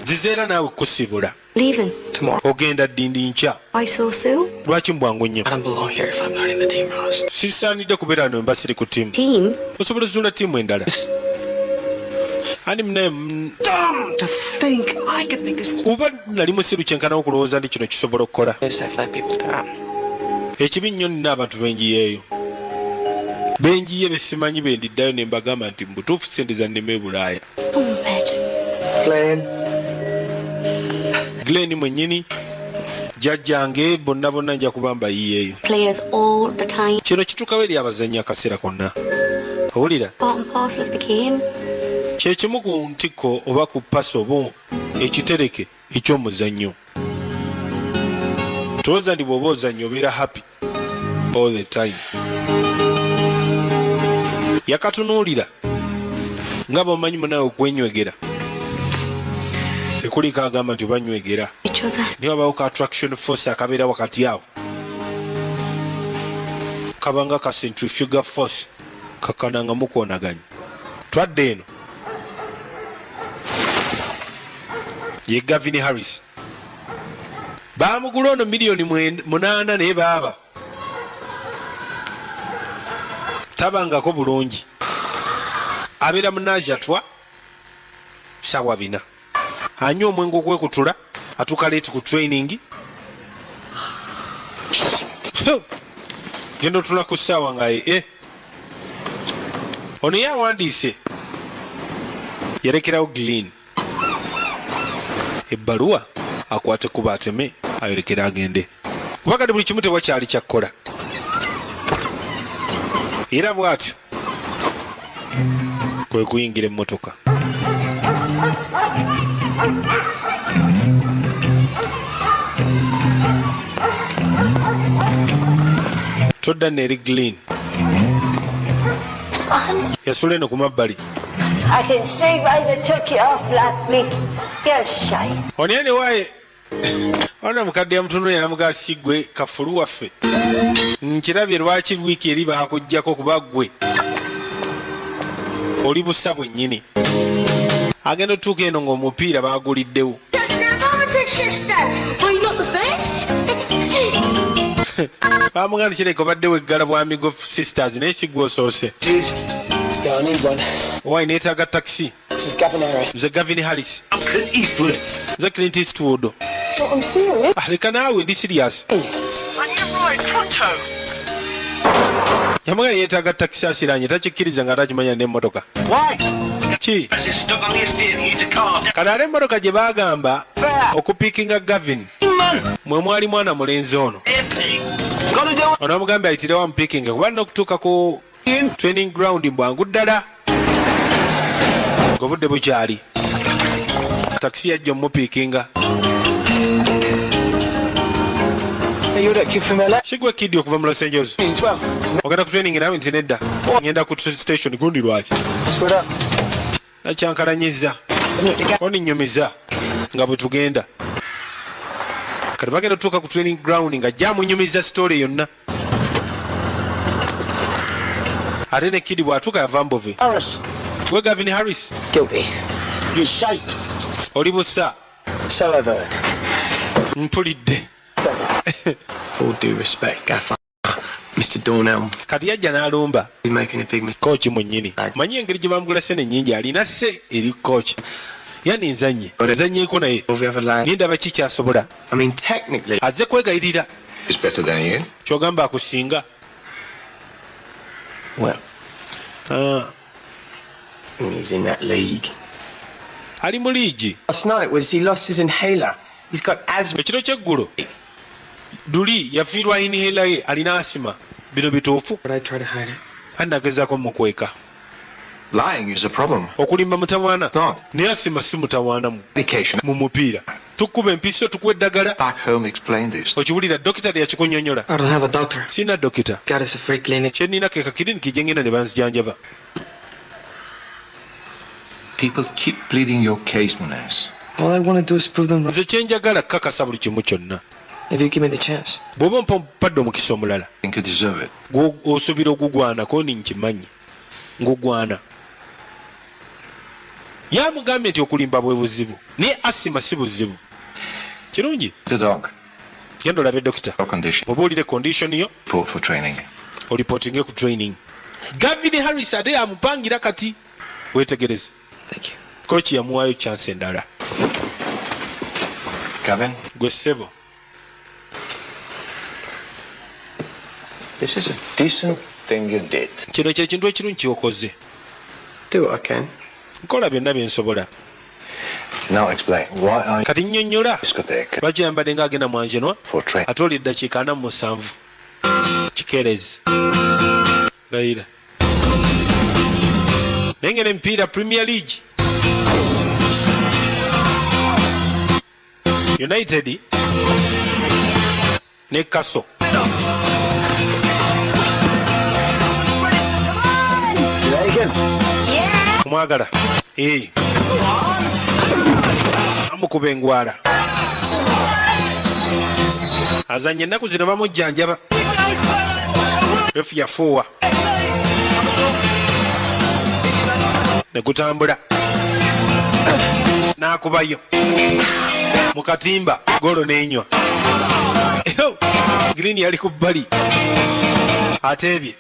Zizeera naawe kusibula. Leaving? Tomorrow. Ogenda ddindi nkya? Why so soon? Lwaki mu bwangu nnyo? I don't belong here if I'm not in the team, Ross. Sisaanidde kubeera no mba siri ku ttiimu. Team? Osobola ozuula ttiimu endala ani munaye. Dumb to think I could make this. Oba nali musiru kyenkanawo okulowooza nti kino kisobola okukola. Yes, I've let people down. Ekibi nnyo nina abantu benjiyeeyo benjiye besimanyi bendiddayo ne mbagamba nti mu butuufu sente zannema e Bulaaya. Oh, Bet. Glenn. Glen mwennyini, jjajjange, bonna bonna nja kuba mbayiyeeyo. Players all the time. Kino kituukawo eri abazannyi akaseera konna, owulira? Part and parcel of the game. Kyekimu ku ntikko oba ku pasa oba ekitereke eky'omuzannyo. Tolowooza nti bw'oba ozannya obeera happy all the time. Yakatunuulira nga bwomanyi munawe okwenywegera tekuliko agamba nti obanywegera. Each other. Niye wabawo ka attraction force akabeera wakati awo, kabanga ka centrifugal force kakananga mukwonaganya. Twadde eno ye Gavin Harris, bamugula ono miliyoni 8, naye baaba tabangako bulungi. Abeera munajatwa sawa 4, anywa omwenge okwekutula, atuuka late ku training. Genda otula ku ssaawa nga ye ono ye awandiise yalekerawo Glen ebbaluwa akwate kuba ateme ayolekere agende, kuba kati buli kimu tewakyali kyakkola. Era bw'atyo kwe kuyingira emmotoka. Todda neeri Glen yasula eno ku mabbali. I can see why they took you off last week. You're shy. Ono ye newaye ona mukadde yamutunula namugaa, si ggwe kafulu waffe? Nkirabye lwaki wiiki eri bakugjako, kuba ggwe oli busa bwennyini. Agenda otuuka eno ng'omupiira baguliddewo. Well, you're not the first. Bamugamba kireka obadde weggala bwamigo sisters, naye sigwe osoose. Yeah, I need one. Owai, neetaaga takisi. This is Gavin Harris. Nze Gavin Harris. I'm Clint Eastwood. Nze Clint Eastwood. Oh, I'm serious. Ah, leka naawe, ndi serious. I need a ride, pronto. Yamugamba yeetaaga takisi, asiranye takikkiriza nga atakimanya n'emmotoka. Why? Ki? He's stuck on the estate. He needs a car. Kano ate emmotoka gye baagamba okupiikinga Gavin Man. mwe mwali mwana mulenzi ono. AP. Gotta do Ono amugambye ayitirewo amupiikinge kuba alina okutuuka ku training ground bwangu ddala ng'obudde bukyali. Takisi yajja omupiikinga. Hey, you're that kid from LA Sigwe kid okuva mu Los Angeles? as well. Ogenda ku training nawe? Nti nedda, ngenda ku station gundi. Lwaki? Split up. Nakyankalanyiza oninnyumiza nga bwe tugenda. Kati bagenda otuuka ku training ground nga jamunyumiza story yonna, ate ne kid bw'atuuka yava mbove. Harris. We Gavin Harris. Guilty. You shite. Oli busa. So I've heard. Mpulidde. All due respect, Gaffer. Mr. Dornell Kati yajja n'alumba is making a big mistake. coach mwennyini. Manyi engeri gye bamugula sente nnyingi, alina se eri coach yani nzanye nzanyeeko naye. Every other lad. Nindaba kikyasobola. I mean, technically, Azze kwegayirira. He's better than you. Kyogamba akusinga? Well, Ah, he's in that league. Ali mu liigi. Last night was he lost his inhaler. He's got asthma. Ekiro kyeggulo luli yafiirwa inhaler ye, alina asima. Bino bituufu? But I try to hide it. Andi nagezaako mukweka. Lying is a problem. Okulimba mutawaana. No. Naye asima si mutawaana mu Medication. mu mupiira tukuba empiso, tukuwa eddagala. Back home, explain this. Okiwulira, dokita teyakikunyonyola. I don't have a doctor. Sina dokita. Got us a free clinic. Kyenina ke kakiriniki gye ngenda ne banzijanjaba. People keep pleading your case, Munez. All I want to do is prove them wrong. Nze kyenjagala kakasa buli kimu kyonna. If you give me the chance. Bw'oba mpa mpadde omukisa omulala. I think you deserve it. Osuubira ogugwana koni nkimanyi ngugwana. Yamugambye nti okulimba bwe buzibu, naye asima si buzibu. Kirungi. The dog. Genda olabe dokita. Your condition. Obuulire condition yo. Report for training. Oripotinge ku training. Gavin Harris ate yamupangira. Kati wetegereze. Thank you. Coach yamuwaayo chance endala. Gavin, Gwe ssebo. this is a decent thing you did. Kino kyekintu ekirungi kyokoze. Do what I can. Nkola byonna byensobola. Now explain. Why are you Kati nnyonnyola. discotheque Lwaki yambadde ng'agenda mwanjenwa for training? ate oli eddakiika 47 kikeerezi? Layira naye ngena emipiira Premier League, United ne Kaso. You like him? Omwagala? Ee, amukuba engwala. Azanya ennaku zino bamujjanjaba. Ref yafuuwa ne gutambula n'akubayo mu katimba golo n'enywa. Green yali ku bbali ateebye,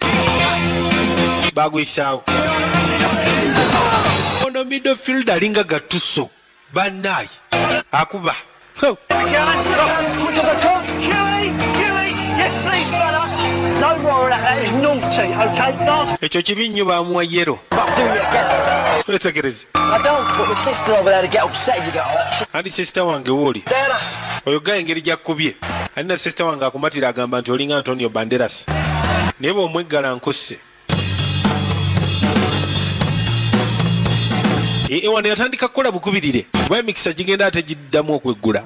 bagwisaawo. Ono midfield alinga Gattuso bannaayi, akuba. As quick as I could. Huey, Huey, yes please, fella. No more of that. That is naughty, okay? Last Ekyo kibi nnyo, bamuwa yellow. I'll do it again. Wetegereze. I don't, but my sister over there to get upset if you get hurt. Andi sister wange wooli. Dennis. Oyo ga engeri gyakkubye alina sister wange akumatira, agamba nti olinga Antonio Banderas, naye bw'omweggala nkusse. E, wano yatandika kukola bukubirire kuba emikisa gigenda ate giddamu okweggula.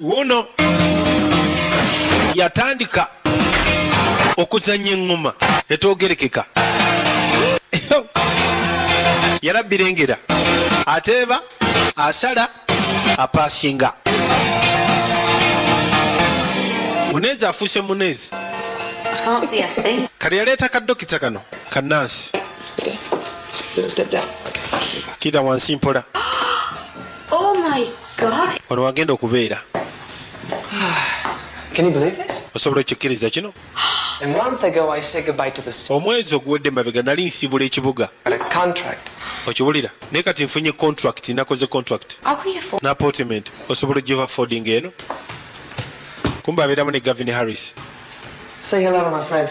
Wuno yatandika okuzannya eŋŋoma etoogerekeka, yalabbira ateeba, asala, apasinga. Munezi afuuse munezi. Can't see a thing. Kati yaleeta ka dokita kano kanansi. Step down. Kira wansi mpola. Oh my God. Wano wagenda okubeera. Can you believe this? Osobola okikkiriza kino? A month ago, I said goodbye to the city. Omwezi oguwedde mabega nali nsiibula ekibuga. Got a contract. Okiwulira? Naye kati nfunye contract, nakoze contract How can you afford? Ne appointment. Osobola ogiva affording eno? Kumbe abeeramu ne Gavin Harris. Say hello to my friend.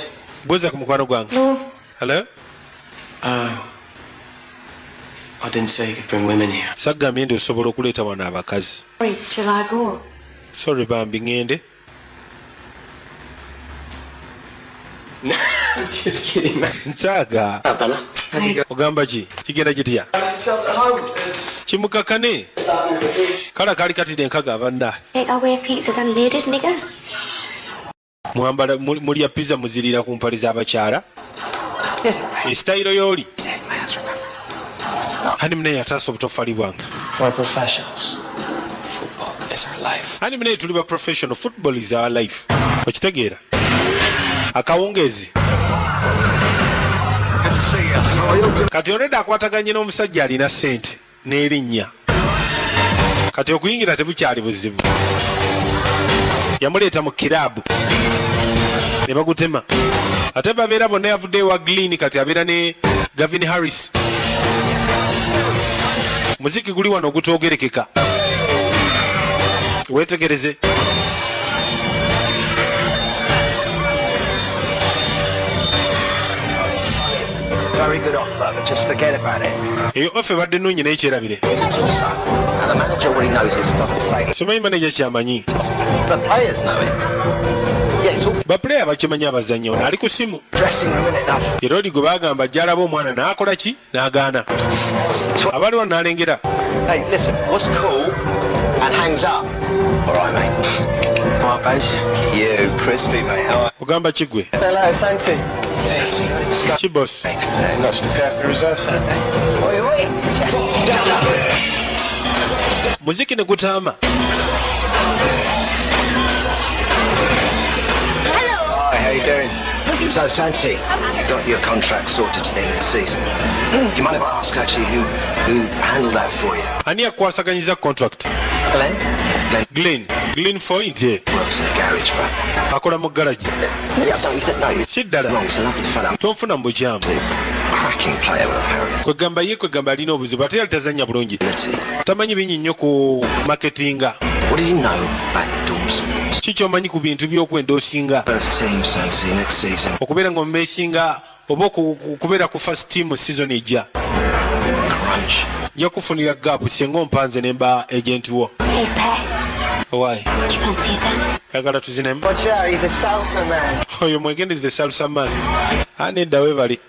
Buuza ku mukwano gwange. No. Hello. I didn't say you could bring women here. Saggambye nti osobola okuleeta wano abakazi. Sorry, shall I go? Sorry bambi, ŋŋende. Just kidding, man. Nsaaga. Bella. How's it going? Ogamba ki? Kigenda kitya? So, how is Kimukakane kala kaali katidde enkaga abanna. Take away pizzas and ladies, niggas. Mwambala mulya pizza, muzirira ku mpale z'abakyala. Yes. Esitayiro y'oli. Saved my ass, remember? Hani munaye ataasa obutoffaali bwange. We're professionals. Football is our life. Hani munaye tuli ba professional, football is our life, okitegeera? Akawungeezi kati olwedde akwataganye n'omusajja alina ssente n'erinnya, kati okuyingira tebukyali buzibu. Yamuleeta mu kiraabu ne bagutema, ate babeera bonna. Yavudde ewa Glyn, kati abeera ne Gavin Harris. Muziki guli wano ogutoogerekeka, weetegereze. It's a very good offer, but just forget about it. Eyo offer ebadde nnungi naye kyerabire. It's also, and the manager already knows it, doesn't say it. Simanyi manager kyamanyi. The players know it. Yeah, it's all Ba player bakimanyi, abazannyi. Ono ali ku simu. dressing room, innit? Love. Era oli gwe bagamba ajja alaba omwana n'akola ki? N'agaana. Abaliwo n'alengera. Hey, listen, what's cool and hangs up? All right, mate. All right, base. You, crispy, mate. How are Ogamba kigwe. Hello, Santi. Ki boss? Not to prepare for the reserve Saturday. Oi, oi. Muziki ne gutaama. Hi, how you doing? So, Santi, you got your contract sorted to the end of the season. Do you mind if I ask actually who handled that for you? Ani akwasaganyiza contract? Glenn? Glenn Glen, Glen Foyt ye. Works in the garage, bro. Akola mu garagi. Yeah, no, he said no. You're Si ddala. wrong. He's a lovely fella. Tonfuna mu bukyamu. Cracking player, apparently. Kwegamba ye, kwegamba alina obuzibu, ate yali tazannya bulungi, tamanyi bingi nnyo ku marketinga. What does he know about endorsements? Ki kyomanyi ku bintu by'okwendoosinga? First team, Santi, next season. Okubeera nga omumeesinga oba okubeera ku first team season ejja. Crunch. Nja kufunira gap singa ompanze ne mba agent wo. Hey, Pet. Owaayi. Do you fancy a dance? Ayagala tuzinemu. Watch out, he's a salsa man. Oyo mwegendeze, salsa man. Anedda, webali.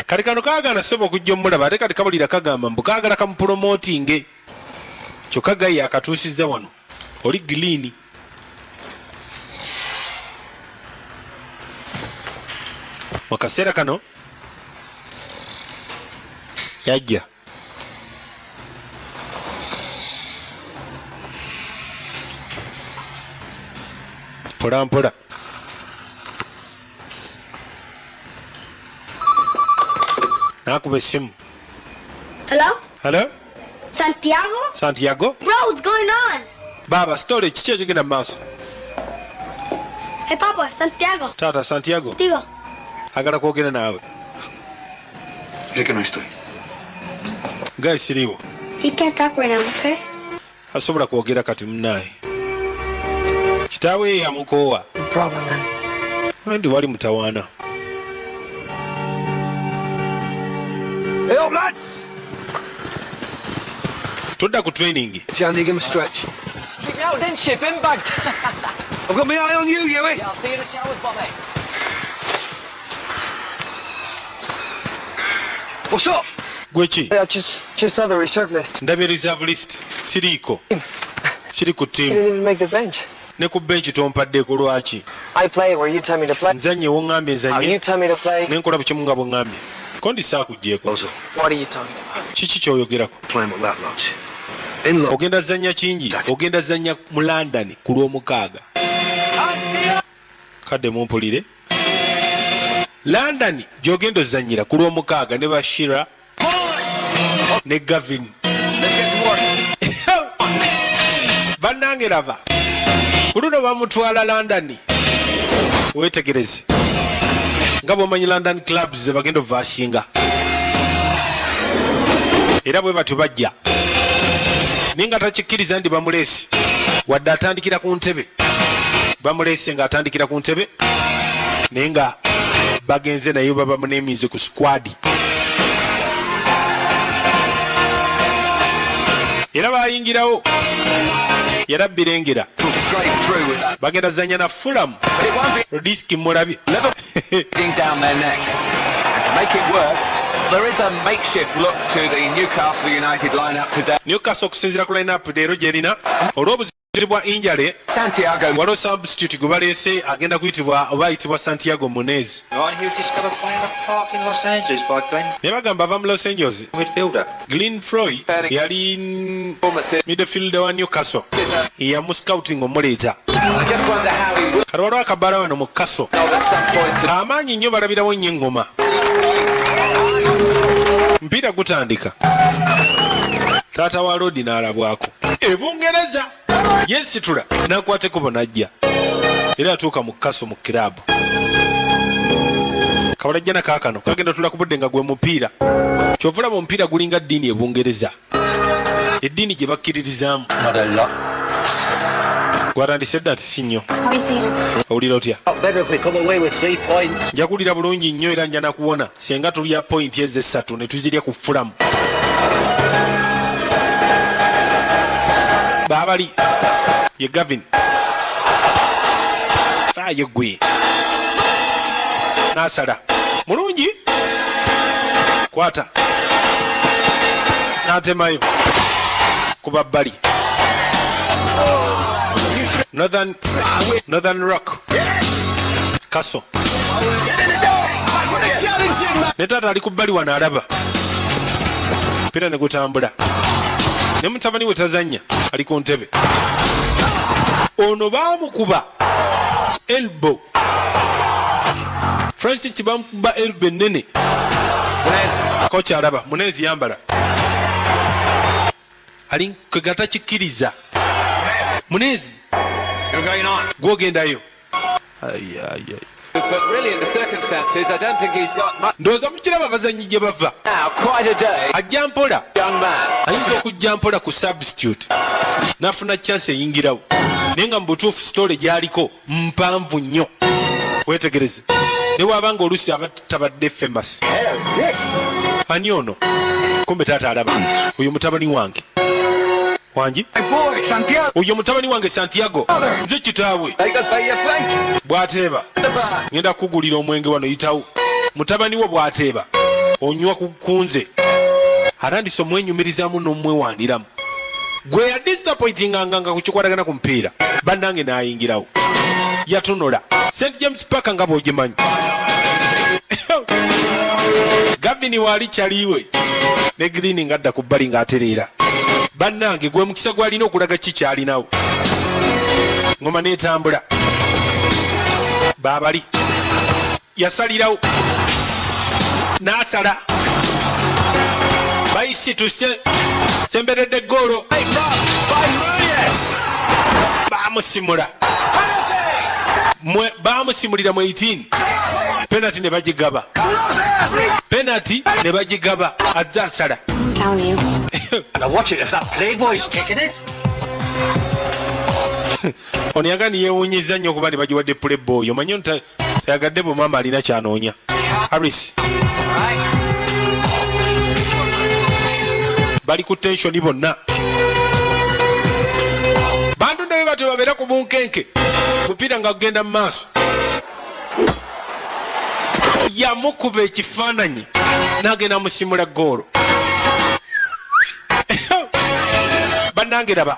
Kati kano kaagala sebo okujja omulaba, ate kati kabulira kagamba mbu kaagala kamupromotinge, kyokka gayi akatuusizza wano oli Gilini. Mu kaseera kano yajja. Mpola mpola nakuba essimu. Hello? Hello? Santiago? Santiago? Bro, what's going on? Baaba, story kiki ekigenda mu maaso? Hey, Papa, Santiago. Taata, Santiago. Digo. Agala kwogera naawe. Dile que no estoy. Guy, siriiwo. He can't talk right now, okay? Asobola kwogera kati munaaye, kitaawe ye yamukoowa. Problem, man. Ndi wali mutawaana. Hey up, lads! Tudda ku training. Sandy, give him a stretch. Kick me out, didn't you? Bin bagged. I've got my eye on you, Huey. Yeah, I'll see you in the showers, Bobby. What's up? Gwe ki? I just saw the reserve list. Ndabye reserve list, siriiko, siri ku You ttiimu. didn't even make the bench. Ne ku bench tompaddeko, lwaki? I play where you tell me to play. Nzanye woŋŋambye. How Nzanye. you tell me to play. Nenkola bukimu nga bweŋŋambye, kondi saakugyeko. What are you talking about? Kiki kyoyogerako? Playing with that lot. In Ogenda zannya kingi, ogenda zannya mu London ku Lwomukaaga. Kadde mumpulire, London gy'ogenda ozannyira ku Lwomukaaga ne Bashira ne Gavin. Bannange laba, ku luno bamutwala London. Weetegereze nga bwomanyi London clubs ze bagenda ovashinga, era bwe batyo bajja, naye nga takikkiriza nti bamuleese, wadde atandikira ku ntebe. Bamuleese ng'atandikira ku ntebe, naye nga bagenze naye baba munemize ku squad, era bayingirawo yarabbirengera. Bagenda zanya na Fulham. Rodiski mulabye. Down their necks. And to make it worse, there is a makeshift look to the Newcastle United lineup today. Newcastle, okusinziira ku lineup leero gyerina, olw'obuzibu bwa injury, Santiago waliwo substitute gwe baleese, agenda kuyitibwa oba ayitibwa Santiago Munez. Right, he was discovered playing in a park in Los Angeles by Glenn Naye bagamba ava mu Los Angeles. midfielder. Glenn Froy yali midfielder wa Newcastle, yamuscouting omuleeta. I just wonder how he will Kati waliwo akabaala wano mu Castle at some point to amaanyi nnyo, balabirawo nnyo eŋŋoma. Mpiira gutandika, taata wa Lodi n'alabwako e Bungereza, yesitula n'akwata ekkubo n'ajja, era atuuka mu Castle mu kiraabu. Kabalajjana kaakano kagenda tula ku budde nga gwe mupiira. Kyova olaba omupiira gulinga ddiini e Bungereza, eddiini gye bakkiririzaamu. Not a lot. Gwatandise dda ati si nnyo. How are you feeling? Owulira otya? Better if we come away with 3 points. Nja kuwulira bulungi nnyo, era nja nakuwona senga tulya pointi ezo essatu ne tuzirya ku Fulham. Baabali ye Gavin faayo gwe n'asala mulungi, kwata n'atemayo kuba bbali. Northern Rock Castle ne taata ali ku bbali wano alaba pira ne gutambula, ne mutabani we tazannya, ali ku ntebe. Ono baamukuba elbow, Francis bamukuba elbow ennene. Kocha alaba Munezi yambala ali kwe gatakikkiriza. Munezi gwogendayo. Ai, ai, ai. But really, in the circumstances, I don't think he's got much. Ndowooza mukiraba abazannyi gye bava. Now, quite a day, Ajja mpola. Young man. Ayinza okujja mpola ku substitute n'afuna chance eyingirawo, naye nga mu butuufu story gy'aliko mpanvu nnyo. Weetegereze, ne bw'aba nga oluusi aba tabadde famous. Ani ono? Kumbe taata alaba oyo mutabani wange wangi. My boy, Santiago. Oyo mutabani wange Santiago, nze kitaawe. They could pay your plate. Bw'ateeba, The bar. ngenda kukugulira omwenge wano, yitawo. Mutabani wo bw'ateeba onywa ku kunze, atandise omwenyumirizaamu n'omwewandiramu gwe yadisappointinganga nga kukikwatagana ku mupiira. Bannange, n'ayingirawo, yatunula St James Park nga bw'ogimanyi. Gavini waali kyaliwe ne Green ng'adda ku bbali ng'atereera. Bannange, gwe mukisa gw'alina okulaga ki kyalinawo. Ngoma n'etambula, baabali yasalirawo n'asala bayisituse semberedde goolo, bamusimula. Bamusimulira mu 18, penalty ne bagigaba, penalty ne bagigaba, azze asala. How are you? Now watch it if that playboy's taking it. Ono yagani yeewuunyiza nnyo okuba ne bagiwadde playboy. Omanyi ono tayagadde bwe maama alina kyanoonya. Harris bali ku tension bonna, bantu ne batyo babeera ku bunkenke. Mupiira nga gugenda mu maaso, yamukuba ekifaananyi n'agenda musimula goolo. Bannange raba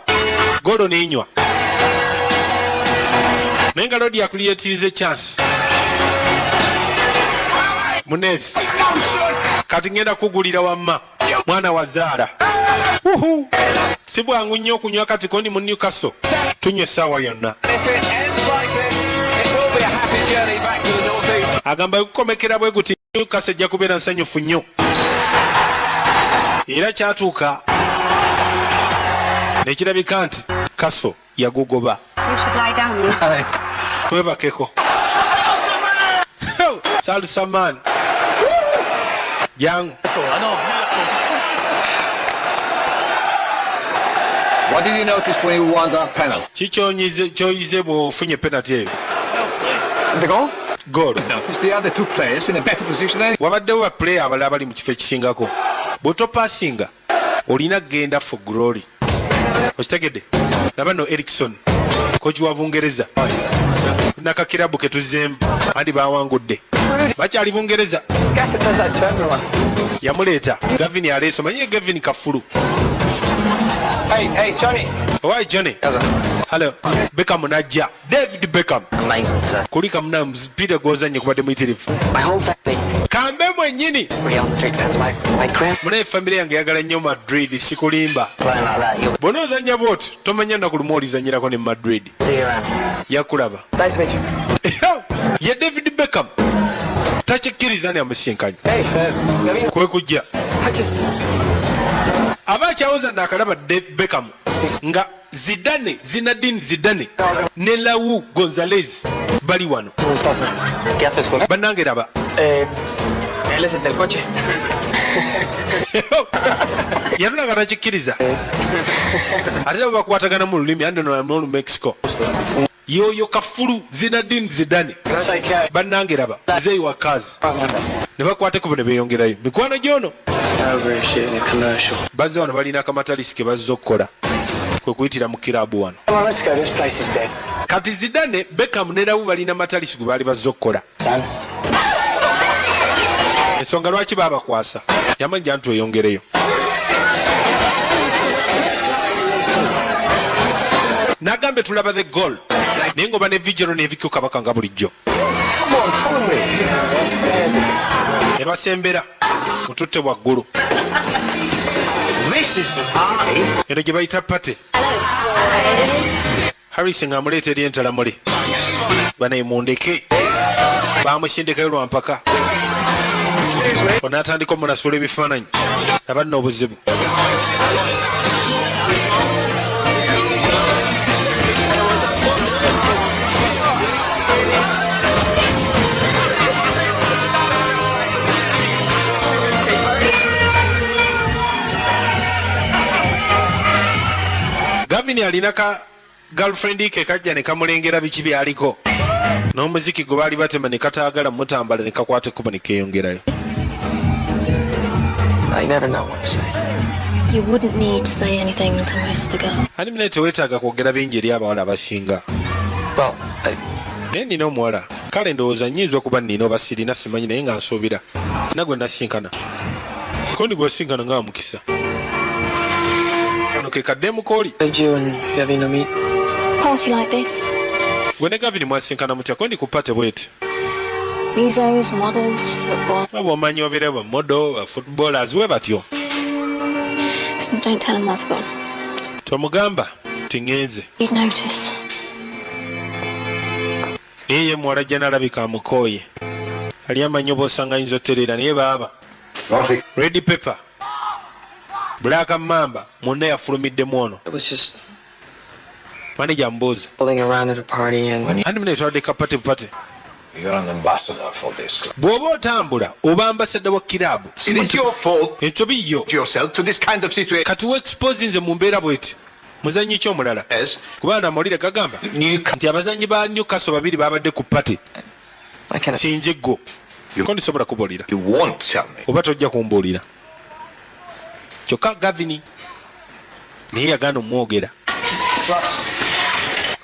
goolo n'enywa, naye nga Lodi akuliyetiriza chance. Munezi, kati ngenda kugulira wamma mwana wa zaala. Uhu. Si bwangu nnyo okunywa kati kondi mu Newcastle, tunywa essaawa yonna. If it ends like this, it will be a happy Agamba kukomekera bwe guti Newcastle ejja kubeera nsanyufu nnyo. Era kyatuuka nekirabika nti Castle yagugoba. You should lie down now. Twebakeko. Salusaman jangu. What did you notice when you won that penalty? Ki kyoyize bw'ofunye penalty eyo? The goal? Goal. Notice the other two players in a better position than Wabaddewo ba player abalala bali mu kifo ekisingako. Bw'otopasinga olina kugenda for glory, okitegedde? Laba nno Erikson, coach wa Bungereza, nakakirabu ke tuzzeemu andi bawangudde, bakyali Bungereza. Gaffer does that to everyone. Yamuleeta Gavin aleese, omanye Gavin kafulu. Hey, hey, Johnny. Owai Johnny. Hello. Beckham najja, David Beckham. Amazing today. Kulika muna mpira gwozanye kubadde muyitirivu. My whole family. Kambe mwennyini. Real Madrid fans. My grand. Munaye famire yange eyagala nnyo Madrid, sikulimba. Playing like that, you'll Bw'ona ozannya bwoti tomanya nnaku lumu olizanyirako ne Madrid. See you around. Yakulaba. Nice to meet you. Ye David Beckham takikkiriza ni amusinkanye. Hey, sir. I mean, kwe kujja. I just. Aba akyawoza naakalaba Beckham nga Zidane, Zinedine Zidane ne Raul Gonzalez bali wano. Gustazo. ¿Qué haces con él? Bannange raba. Él es el del coche. Yatula nga takikkiriza, ate nabo bakwatagana mu lulimi andi nolu Mexico yoyo kafulu Zinedine Zidane. Bannange raba muzeeyi wa kazi ne bakwata ekkubo ne beeyongerayo mikwano gyono. Over shit in a commercial. Bazze wano balina akamatalisi ke bazze okukola kwe kuyitira mu kirabu wano. Come on, let's go. This place is dead. Kati Zidane, Beckham ne Raul balina matalisi gwe baali bazze okukola. Son. Ensonga lwaki baabakwasa yamanyi nti tweyongereyo nagambe tulaba the goal naye ngoba ne vigero n'evikyo kabaka nga bulijjo. Come on, follow me. Upstairs. Ne basembera mututte waggulu. This is the party. Eno gye bayita party. Harris ng'amuleeta eri entalamuli banaye mundeke bamusindikayo lwa mpaka onaatandika omunasuula ebifaananyi aba nno obuzibu. Gavin alina ka girlfriend ke kajja ne kamulengera biki byaliko n'omuziki gwe baali batema ne kataagala mutambala ne kakwata ekkubo ne keeyongerayo. I never know what to say. You wouldn't need to say anything to most of the girls. Ani mune teweetaaga kwogera bingi eri abawala abasinga. Well, I, Naye nina omuwala, kale ndowooza nnyinza okuba nina oba sirina simanyi, naye nga nsuubira nagwe nasinkana kondi gwosinkana nga mukisa ono ke kaddemu kooli. Did you and Gavino meet? Party like this. Gwe ne Gavini mwasinkana mutya kondi ku party bweti? Musos, models, football. Baba omanyi wabeera ba model ba footballers we batyo. Listen, don't tell him I've gone. Tomugamba tiŋŋenze. You'd notice. Naye ye muwala jja n'alabika amukooye ali amanyi oba osanga ayinza otereera naye baaba Red Pepper, Black Mamba munne yafulumiddemu ono. It was just Manager amubuuza. pulling around at a party and when Andi mune twadde ka party party. You're an ambassador for this club. Bw'oba otambula oba ambassador wa kiraabu. It is your fault Ensobi yo yourself to this kind of situation. Kati weexpose nze mu mbeera bweti muzanyi ki omulala kubanga amawulire gagamba nti abazanyi ba Newcastle babiri babadde ku party. I can't. Sinje ggo ko ndisobola kubuulira. You won't tell me. Oba tojja kumbuulira kyokka Gavini naye yagaana omwogera.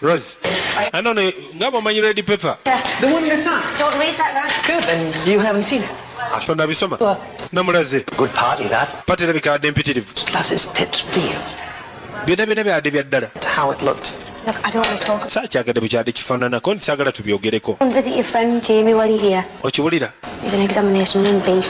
Rose anono nga bwomanyi Red Pepper. The one in the sun. Don't read that, Russ. Good, and you haven't seen it. Tonabisoma namulaze. Good party, that. Party erabika yadde mpitirivu. Plus, it's tits real. Byonna byonna byadde bya ddala. How it looked. Look, I don't want to talk. Saakyagadde bwe kyadde kifaananako nti saagala tubyogereko. Go and visit your friend Jamie while you're here. Okiwulira? He's in examination room B.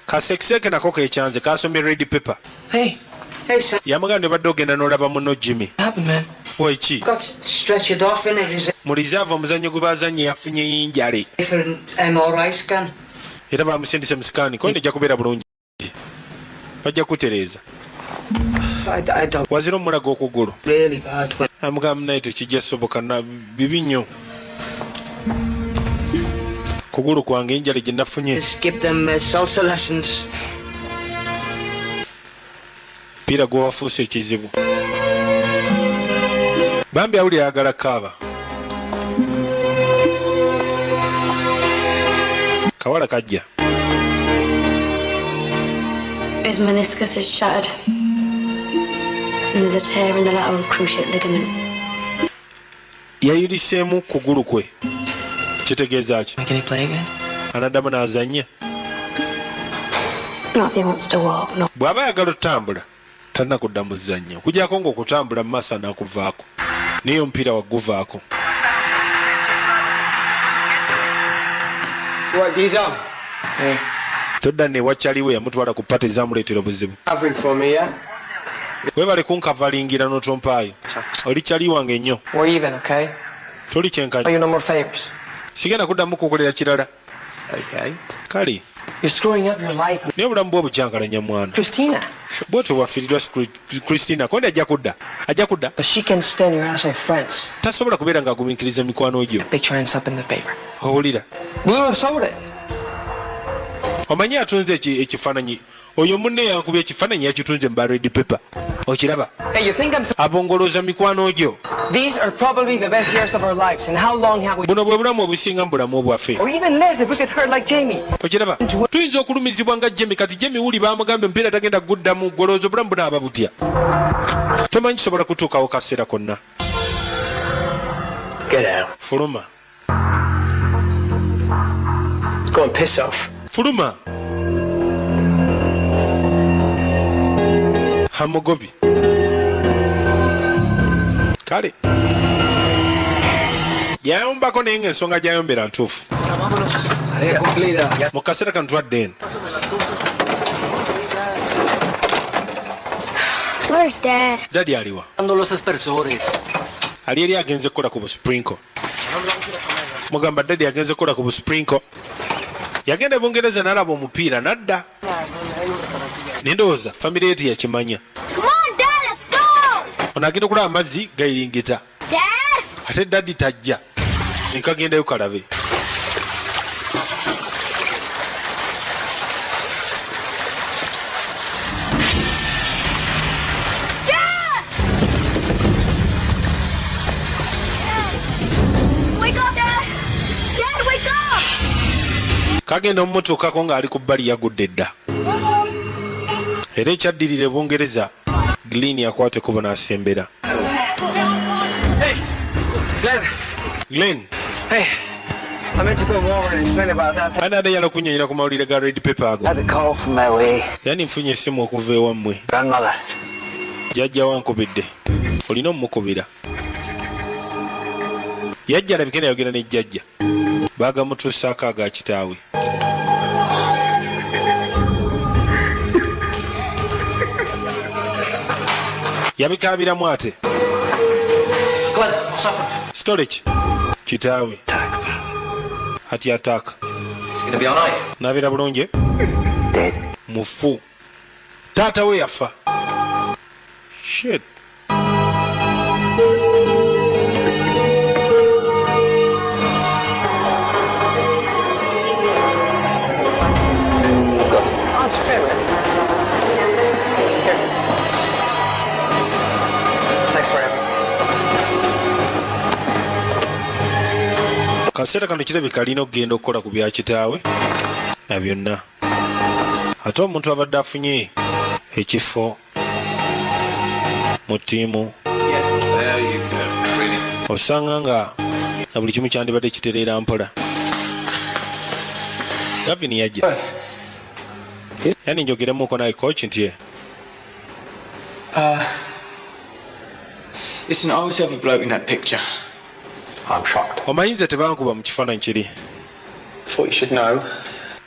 Kasekiseke nako kekyanze kasomye Red Pepper. Hey. Hey, son. Yamugamba ne badde ogenda n'olaba muno Jimmy. What happened, man? Weki? Got stretchered off in a reserve Mu reserve omuzannyo gwe bazannye yafunye injury. For an MRI scan. Era bamusindise mu scan, konde ejja kubeera bulungi, bajja kutereeza. I don't Wazira omulaga okugulu. Really bad when Amugamba naye tekijja soboka na bibi nnyo kugulu kwange injury gye nafunye. Skip them salsa lessons. Piira gwe wafuuse ekizibu. Bambi awulira ayagala kaaba. Kawala kajja. His meniscus is shattered. And there's a tear in the lateral cruciate ligament. Yayuliseemu kugulu kwe, kitegeeza ki? Can he play again? Anaddamu n'azannya? Not if he wants to walk, no. Bw'aba ayagala otambula talina kudda mu zannya, okujjako ng'okutambula mu maaso anaakuvaako, naye omupiira waguvaako. Right, geezer. Hey. Todda newakyaliwe yamutwala ku party zamuleetera obuzibu. Covering for me, yeah? Webale kunkavalingira n'otompaayo, oli kyali wange nnyo. We're even, okay? Toli kyenkanyi. You no more favors. Sigenda kuddamu kukolera kirala. Okay. Kale. You're screwing up your life. Naye obulamu bwe obukyankalanya, mwana. Christina. Bwotyo wafiirirwa Christina. Kondi ajja kudda, ajja kudda. But she can stand your asshole friends. Tasobola kubeera ng'agumiikiriza mikwano gyo. Picture ends up in the paper. Owulira? Blue have sold it. Omanyi atunze ekifaananyi oyo munne yankubye ekifaananyi yakitunze mu ba red paper, okiraba? Hey, you think I'm so Abongolooza mikwano gyo. These are probably the best years of our lives. And how long have we Buno bwe bulamu obusinga mu bulamu bwaffe. Or even less if we get hurt like Jamie. Okiraba, tuyinza okulumizibwa nga Jemi. Kati Jemi wuli bamugambye omupiira tagenda kuguddamu. Golowooza obulamu bunaaba butya? Tomanyi kisobola kutuukawo kaseera konna. Get out. Fuluma. Go and piss off. Fuluma. Hamugobi kale yayombako, naye nga ensonga gyayombera ntuufu. Tarea cumplida. Mu kaseera kano twadde eno. Where's Dad? Daddy aliwa? Los aspersores. Ali eri agenze kukola ku busprinkle. Mugamba daddy agenze kukola ku busprinkle. Yagenda e Bungereza n'alaba omupiira nadda, nendowooza famire ye teyakimanya. Come on, Dad, let's go! Ono agenda okulaba amazzi gayiringita. Dad! Ate daddy tajja, nkagendayo kalabe. Dad! Wake up, Dad! Dad, wake up! Kagenda omumutuukako ng'ali ku bbali, yagudde dda. Era ekyaddirira e Bungereza, Glenn yakwata ekkubo n'asembera. Glenn. Glenn. Hey. I meant to go over and explain about that. Anaadde yala okunyonyera ku mawulire ga red paper ago. Had a call from LA. Yani nfunye essimu okuva ewammwe. Grandmother. Jjajja wankubidde, olina omumukubira. Yajja alabike nayogera ne jjajja, baagamutuusaako aga kitaawe. Yabikaabiramu ate. Glenn, what's happened? Story ki? Kitaawe ati attack. It's gonna be alright. Nabeera bulungi. Mufu, taata we yafa. Shit. Oh, it's okay, man. Here. Thanks for everything. Kaseera kano kirabika alina okugenda okukola ku bya kitaawe na byonna, ate omuntu abadde afunye ekifo mu ttiimu. There you go. Really. Osanga nga na buli kimu kyandibadde kitereera mpola. Gavin yajja, yani njogeremuko naye coach nti ye. Listen, I was the other bloke in that picture. I'm shocked. Omanyi nze tebankuba mu kifaananyi kiri. Thought you should know.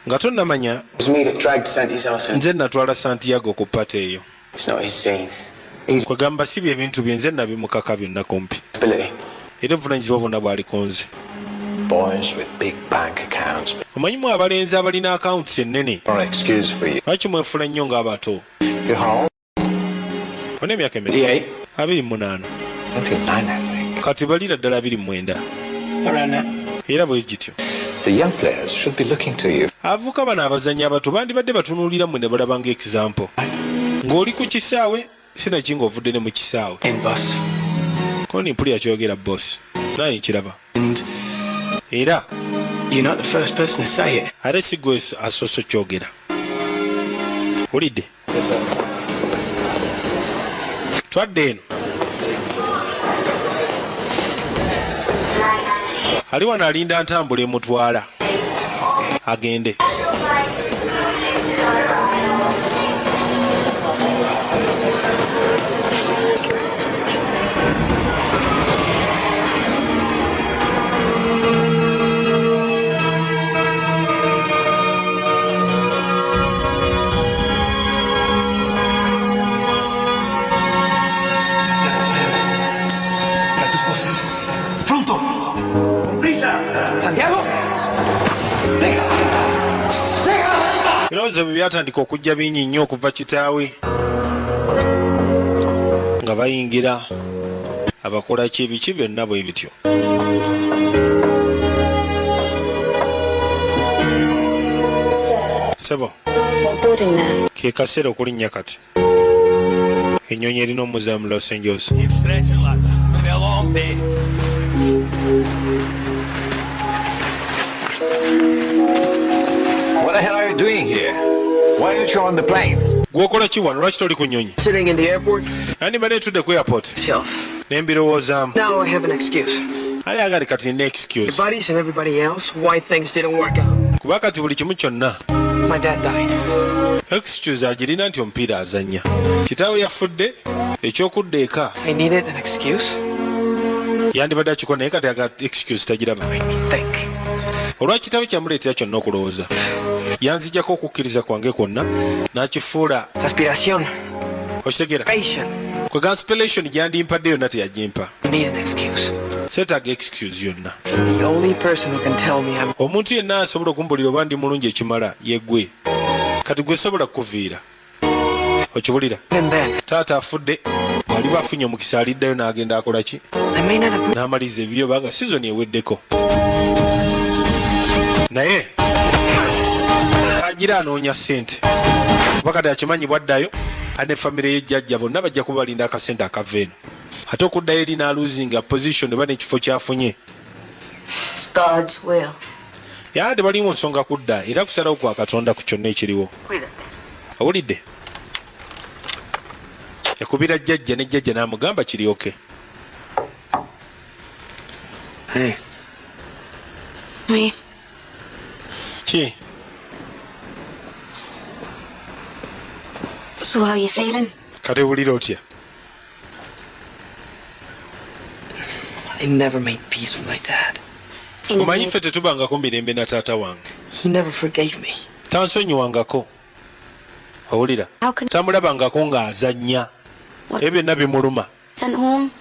Nga tonnamanya. It was me that dragged Santi's ass in. Nze natwala Santiago ku party eyo. It's not his scene. Kwegamba si bye ebintu bye, nze nabimukaka byonna kumpi, era obuvunanyizibwa bwonna bwaliko nze. Boys with big bank accounts. Omanyimu abalenzi abalina accounts ennene. Or excuse for you. Lwaki mwefula nnyo ng'abato? You're how old? Olina emyaka emeka? 28. 28. 29, I think. Kati balira ddala 29. Around that. Era bwe gityo. The young players should be looking to you. Abavubuka bano abazannyi abato bandibadde batunuulira mmwe ne balaba nga example ng'oli ku kisaawe, sinaki ng'ovudde ne mu kisaawe. Boss. Koni mpulira kyogera, boss, naye nkiraba era. You're not the first person to say it. Ate si gwe asoose kyogera, wulidde? Twadde eno, ali wano alinda ntambula emutwala agende. Trae tus cosas. ¡Pronto! ¡Prisa! ¡Santiago! Ebirowoozo bye byatandika okujja bingi nnyo okuva kitaawe nga bayingira abakola ki, ebiki byonna bwe bityo. Sebo. We're boarding now. Ke kaseera okulinnya kati ennyonyi erina omuzza mu Los Angeles. Keep stretching, lads. It's gonna be a long day. What the hell are you doing here? Why aren't you on the plane? Gwokola ki wano? Lwaki toli ku nnyonyi? Sitting in the airport. Nandibadde ntudde ku airport Self. nembirowoozaamu. Now I have an excuse. Ali agali kati nina excuse. Your buddies and everybody else, why things didn't work out. Kuba kati buli kimu kyonna. My dad died. Excuse agirina nti omupiira azannya, kitaawe yafudde, ekyokudda eka. I needed an excuse. Yandibadde akikola, naye kati aga excuse tagiraba. Think. Olwa kitaawe kyamuleetera kyonna okulowooza, yanzijjako okukkiriza kwange kwonna n'akifuula. Aspiration. Okitegeera? Patient. Kwega inspiration gyandimpadde yonna teyagimpa. I need an excuse. Seetaaga excuse yonna. The only person who can tell me I'm Omuntu yenna asobola okumbulira oba ndi mulungi ekimala yeggwe. Kati gwe sobola kukuviira, okibulira? And then Taata afudde, aliba afunye omukisa aliddayo n'agenda akola ki? I may not agree. N'amaliriza ebibyo banga sizoni eweddeko, naye agira anoonya ssente, kuba kati akimanyi bwaddayo ane famire ye, jjajja bonna bajja kuba balinda akasente akava eno. Ate okuddayo eri n'alosinga position oba n'ekifo kyafunye. It's God's will. Yaa, tebalimu nsonga kudda, era kusalawo kwa Katonda ku kyonna ekiriwo. Owulidde? Yakubira jjajja ne jjajja n'amugamba kiryoke. Hey. Me. Ki? So how you feeling? Kati owulira otya? I never made peace with my dad. Omanyi ffe tetubangako mirembe na taata wange. He never forgave me. Tansonyiwangako, owulira? How can Tamulabangako ng'azannya, ebyo byonna bimuluma. Sent home?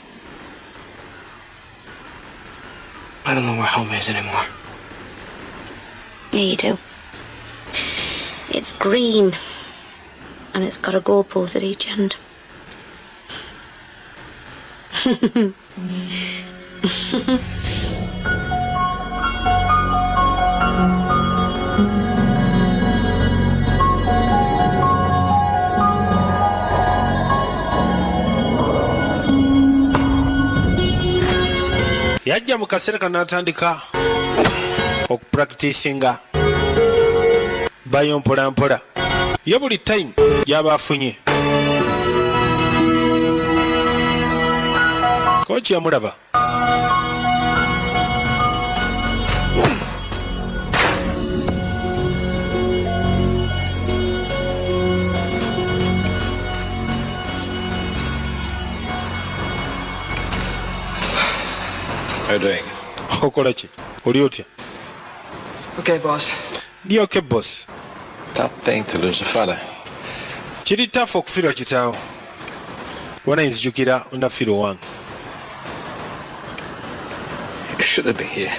I don't know where home is anymore. Yeah, you do. It's green. And it's got a goalpost at each end. Yajja mu kaseera kano n'atandika okupracticinga bayo mpola mpola ye buli time gy'aba afunye. Coach yamulaba. How you doing? Okola ki? Oli otya? Okay, boss. Ndi okay, boss. Tough thing to lose a father. Kiri tough okufiirwa kitaawo. Wana nzijukira nafiira owange. You shouldn't be here.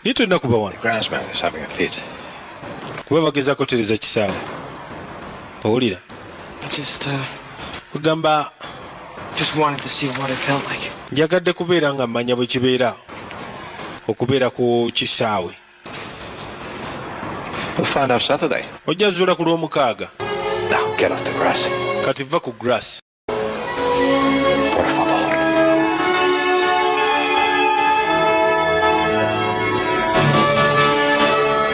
Naye tolina kuba wano. The groundsman is having a fit. Kuba bagezaako tereza kisaawe, owulira? I just, Kugamba just wanted to see what it felt like. Njagadde kubeera nga mmanya bwe kibeera okubeera ku kisaawe. We'll find out Saturday. Ojja zuula ku Lwomukaaga. Now get off the grass. Kati va ku grass. Por favor.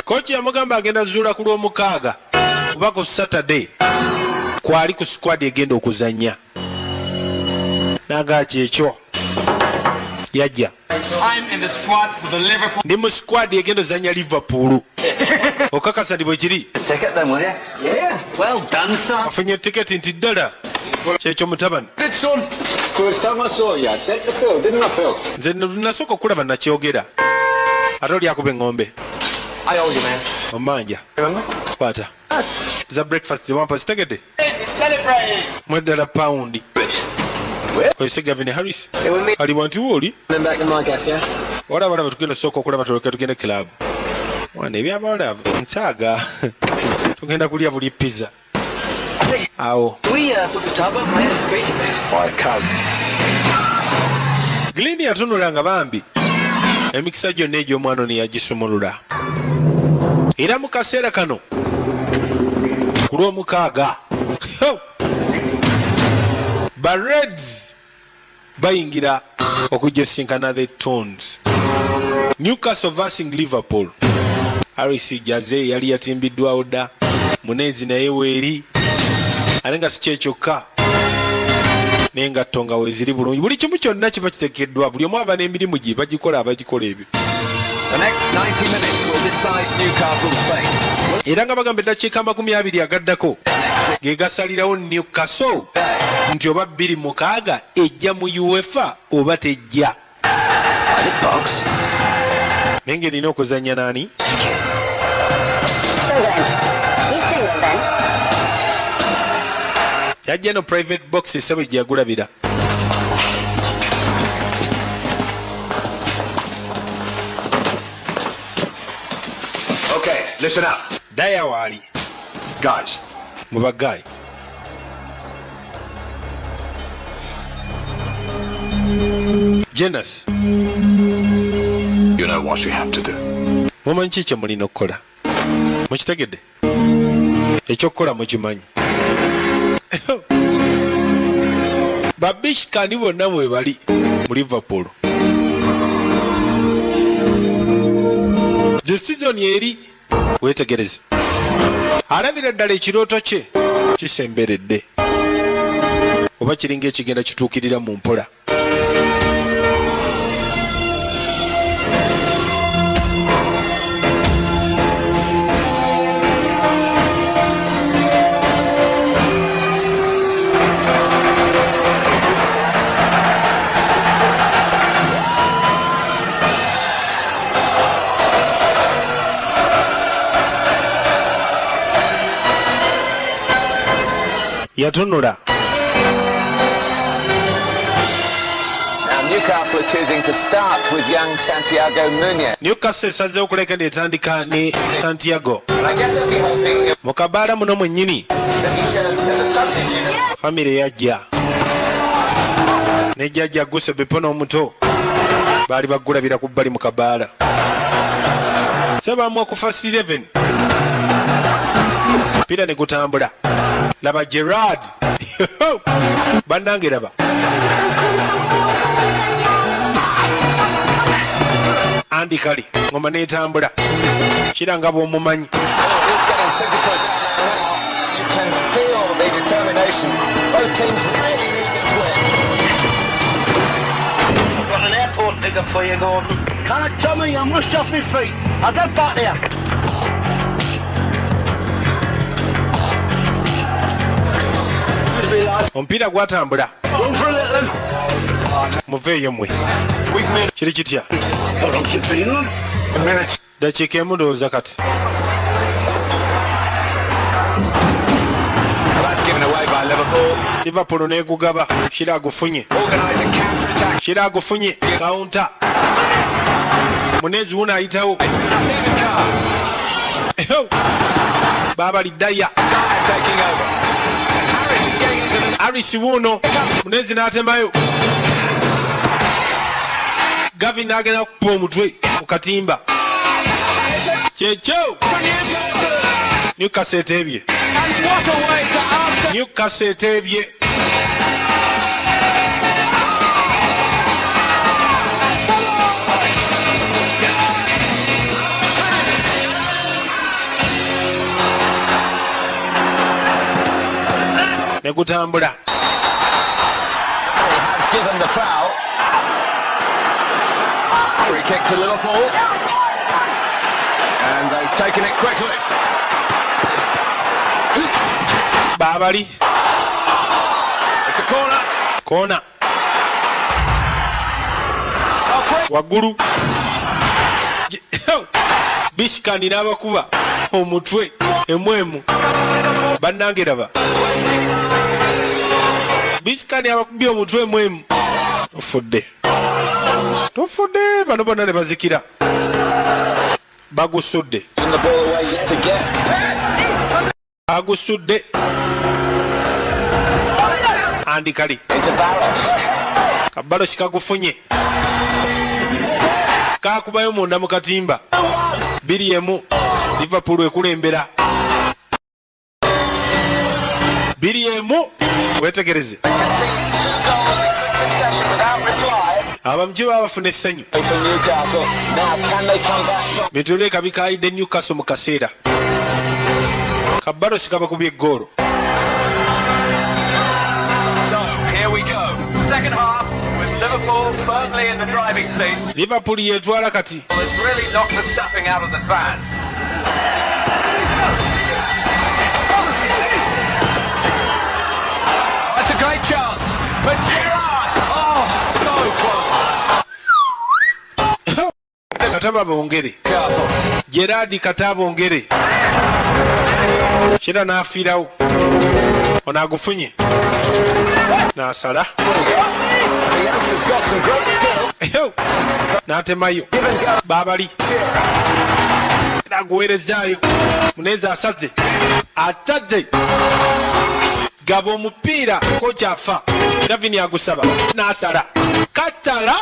Kochi yamugamba agenda zuula ku Lwomukaaga kuba ku Saturday kwali ku squad egenda okuzannya. Naga kyekyo yajja. I'm in the squad for the Liverpool. Ndi mu squad egenda ozannya Liverpool. Okakasa ndi bwe kiri? Ticket then, will you? Yeah. Well done, son. Afunye tiketi nti ddala kyekyo mutabani. Good son. First time I saw you, I sent the Phil, didn't I, Phil? Nze nasooka okulaba nakyogera, ate oli akuba eŋŋombe. I owe you, man. Omanja. Remember? Kwata za breakfast wampa, zitegedde. Celebrate! Mweddala pawundi oyise Gavin Harris ali wanti wooli. Then back to my gaff, yeah? Olaba laba, tugenda sooka okulaba, tuleke tugende club. Mwana, ebyabawala nsaaga, tugenda kulya buli pizza awo. We put the top up. My ass is crazy, man. Why, come. Glini yatunula nga bambi emikisa gyonna egy'omwana ono yagisumulula, era mu kaseera kano ku Lwomukaaga ba Reds bayingira okujja osinkana the Toons, Newcastle versing Liverpool. Harris Jaze yali yatimbiddwawo dda, Munezi naye weeri, ate nga si kyekyokka n'engatto nga weeziri bulungi, buli kimu kyonna kiba kiteekeddwa, buli omu aba n'emirimu gye bagikola, abagikola ebyo. The next 90 minutes will decide Newcastle's fate. Era nga bagamba eddakiika 20 agaddako ge gasalirawo Newcastle nti oba 26 ejja mu UEFA oba tejja. Box. Naye ng'erina okuzannya naani? So then, he's single then? Yajja no private box esabo gye yagulabira. Okay, listen up. Daya waali. Guys, mu bagayi. Jenas. You know what you have to do. Mumanyi ki kye mulina okukola? Mukitegedde? Ekyokukola mukimanyi. Babishikani bonna mwe bali mu Liverpool. Decision eri weetegereze. Alabira ddala ekirooto kye kisemberedde, oba kiringa ekigenda kituukirira mu mpola. Yatunula. Now Newcastle are choosing to start with young Santiago Munez. Newcastle esazeewo okuleka netandika ne Santiago. And I guess they'll be hoping mu kabaala muno mwennyini that he showed as a substitute. Famire yajja ne jjajja Guse Bepo n'omuto baali bagulabira ku bbali mu kabaala. Sebamuwa ku first 11, pira ne gutambula. Laba Gerard, bannange laba Andy Kali, ngoma netambula kiranga bw'omumanyi. It's getting physical now. You can feel the determination. Both teams really need this win. I've got an airport pickup for you, Gordon. Can't tell me I'm rushed off my feet. I'll get back there. Omupiira gwatambula. One for a little. Muveeyo mmwe, kiri kitya? How long's it been, lad? A minute. Dakiika emu ndowooza kati. Well, that's given away by Liverpool. Liverpool negugaba. Kira agufunye, kira agufunye, counter. Munezi wuno ayitawo. Baba lidaya Aris wuno. Munezi n'atemayo. Gavin n'agenda kukuba omutwe mu katimba. Kyekyo, Newcastle eteebye, Newcastle eteebye. Ne gutambula. He has given the foul. Free kick to Liverpool. And they've taken it quickly. Babali. It's a corner. Kona waggulu. Bisikandi n'abakuba omutwe emwemu. Bannange, raba bisikandi abakubye omutwe emwemu. Tofudde, tofudde. Bano bonna ne bazikira, bagusudde. Giving the ball away yet again. Agusudde andi kali. Into Barros. Kabalosi kagufunye, kakubayo munda mu katimba. 2-1, Liverpool ekulembera 2-1. Wetegereze. Conceding two goals in quick succession without reply. Abamuki baba bafuna essanyu. For Newcastle. Now, can they come back from Mituleka bikayidde Newcastle mu kaseera. Kabalosi kabakubye eggoolo. So, here we go. Second half, with Liverpool firmly in the driving seat. Liverpool yetwala kati. It's really knocked the stuffing out of the fans. That's a great chance. But Gerrard, oh, so close. Kataba bongere. Castle. Gerard kata bongere kira n'afiirawo. Ono agufunye n'asala. The youngster's got some great skill. N'atemayo. Give and go. Babali. Shearer. Era aguweerezaayo. Munezi asaze, atadde gaba omupiira. Kokyafa Gavini agusaba n'asala katala.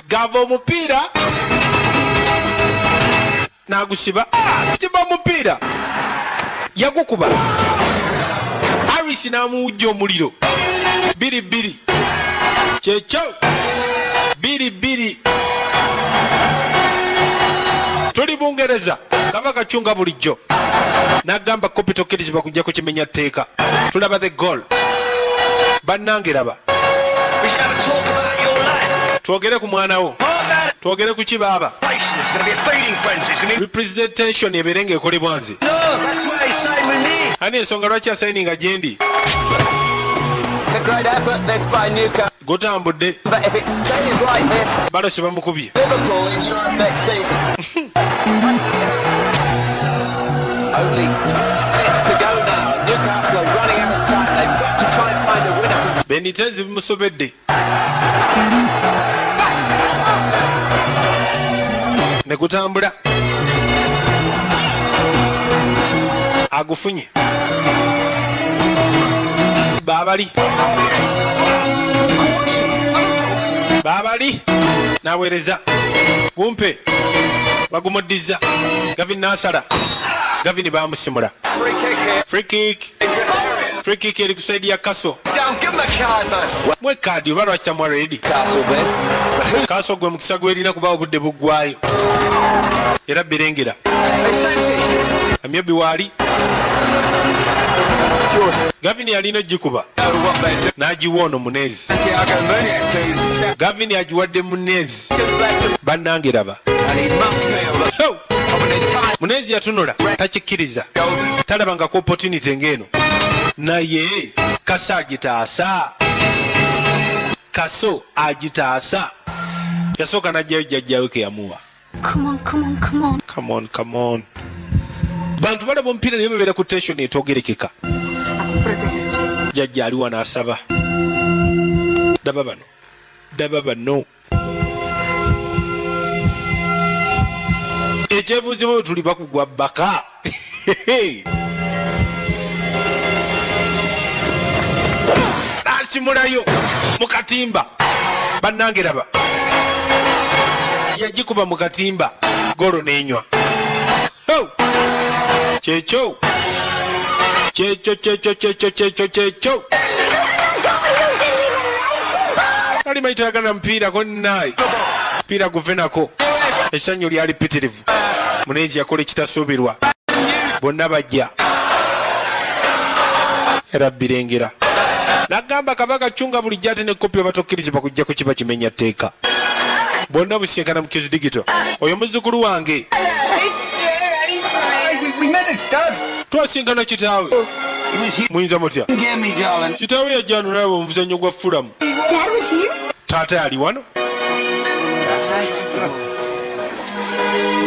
Gaba omupiira n'agusiba. Siba omupiira, yagukuba. Aris n'amuwujja omuliro. 2-2, kyekyo, 2-2. Tuli Bungereza. Kaba kacunga bulijjo n'agamba kopi tokkirizibwa kujjako kimenya tteeka. Tulaba the goal. Bannange, raba. We should have a talk about your lad. Twogere ku mwana wo. Twogere ku kibaaba. It's going to be a feeding frenzy. It's going to be. Representation ebeere ng'ekolebwa nze. No, that's why he's signed with me. Ani ensonga lwaki asayininga gye ndi. It's a great effort this by Newcastle. Gutambudde. But if it stays like this, Balosi bamukubye. Liverpool in Europe next season. Only 2 minutes to go now. Newcastle are running out of time. They've got to try and find a winner from Benitez bimusobedde ne gutambula. Agufunye. Babali, babali naweereza gumpe. Bagumuddiza. Gavin nasala. Gavin bamusimula. Free kick here. Free kick. Dangerous area. Free kick eri ku side ya Castle. Down, give him a card, man. Mwe kaadi oba lwaki tamwa ready. Castle this. But who? Castle gwe mukisa gwerina kuba obudde buggwayo era birengera. Hey, Santi. Amyobi waali. George. Gavin yalina ogikuba. Know what they're doing. N'agiwa ono Munezi. Santiago Munez, who's stepped Gavin agiwadde Munezi. left, Bannange, raba. and he must feel that Ho! of an entire Munezi yatunula takikkiriza. golden. Talabangako opportunity ng'eno, naye Kaso agitaasa. Kaso agitaasa. Yasooka n'ajjayo jjajjawe ke yamuwa. Come on, come on, come on. Come on, come on. Bantu balaba omupiira naye babeera ku tension etogerekeka. A protegerse. Jjajja ali wano asaba. Daba bano, daba bano. Ekyebuuzibwa bwe tuli bakugwa bbaka. Asimulayo mu katimba. Bannange laba, yagikuba mu katimba, golo n'enywa. Ho! Kyekyo kyekyo kyekyo kyekyo kyekyo kyekyo. Ali maitagana mupiira gonnaye, mupiira guve nako. Essanyu lyali ppitirivu. Munezi yakola ekitasuubirwa, bonna bajja era birengera. Nagamba kabaka cunga bulijjo ate ne kopi oba tokkirizibwa kujjako kiba kimenya tteeka. Bonna businkana mu kizidigito. Oyo muzzukulu wange. Twasinkana kitaawe. Muyinza mutya? Kitaawe yajja wano nalaba omuzannyo gwa Fulham. Taata yali wano.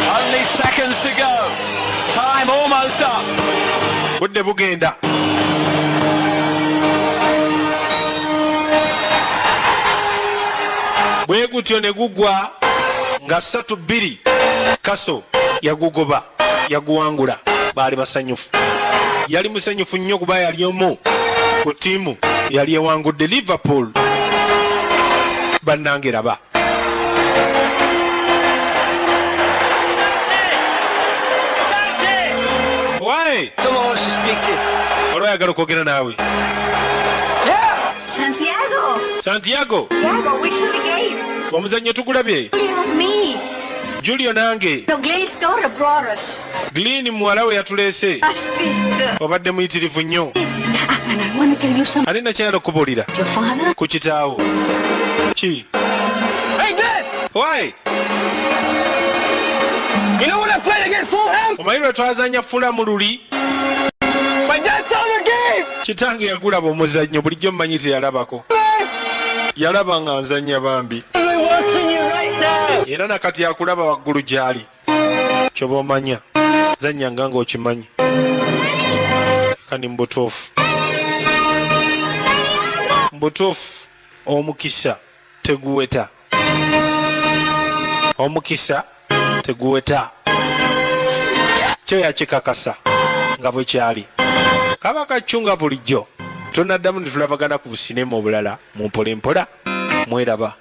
Only seconds to go. Time almost up. Budde bugenda. Bwe gutyo ne gugwa nga 3-2. Kaso yagugoba, yaguwangula. Baali basanyufu. Yali musanyufu nnyo kuba yali omu ku ttiimu yali ewangudde Liverpool. Bannange laba. Why? Someone wants to speak to you. Olwo ayagala okwogera naawe. Santiago! Santiago! Santiago, we saw the game. Omuzannyo tugulabye. Julio and me. Julio nange. No, Glenn's daughter brought us. Glenn muwala we yatuleese. Obadde muyitirivu nnyo. And I want to tell you something. Ate nakyayala okubuulira. Your father? Ku kitaawo. Ki? Hey, Dad! Why? You know when I played against Fulham? Omanyi lwe twazannya Fulham luli? My dad saw the game! Kitange yagulaba omuzannyo, bulijjo mmanyi teyalabako. Yalaba nga nzannya bambi. We're watching you right now. Era nakati akulaba waggulu gy'ali. Kyoba omanya, zannya nga ng'okimanyi. Kandi mu butuufu. Mu butuufu omukisa teguweta. Omukisa teguweta. Kyo yakikakasa nga bwe kyali. Kaba kacunga bulijjo. Tunaddamu ne tulabagana ku businema obulala mu mpola mpola mweraba.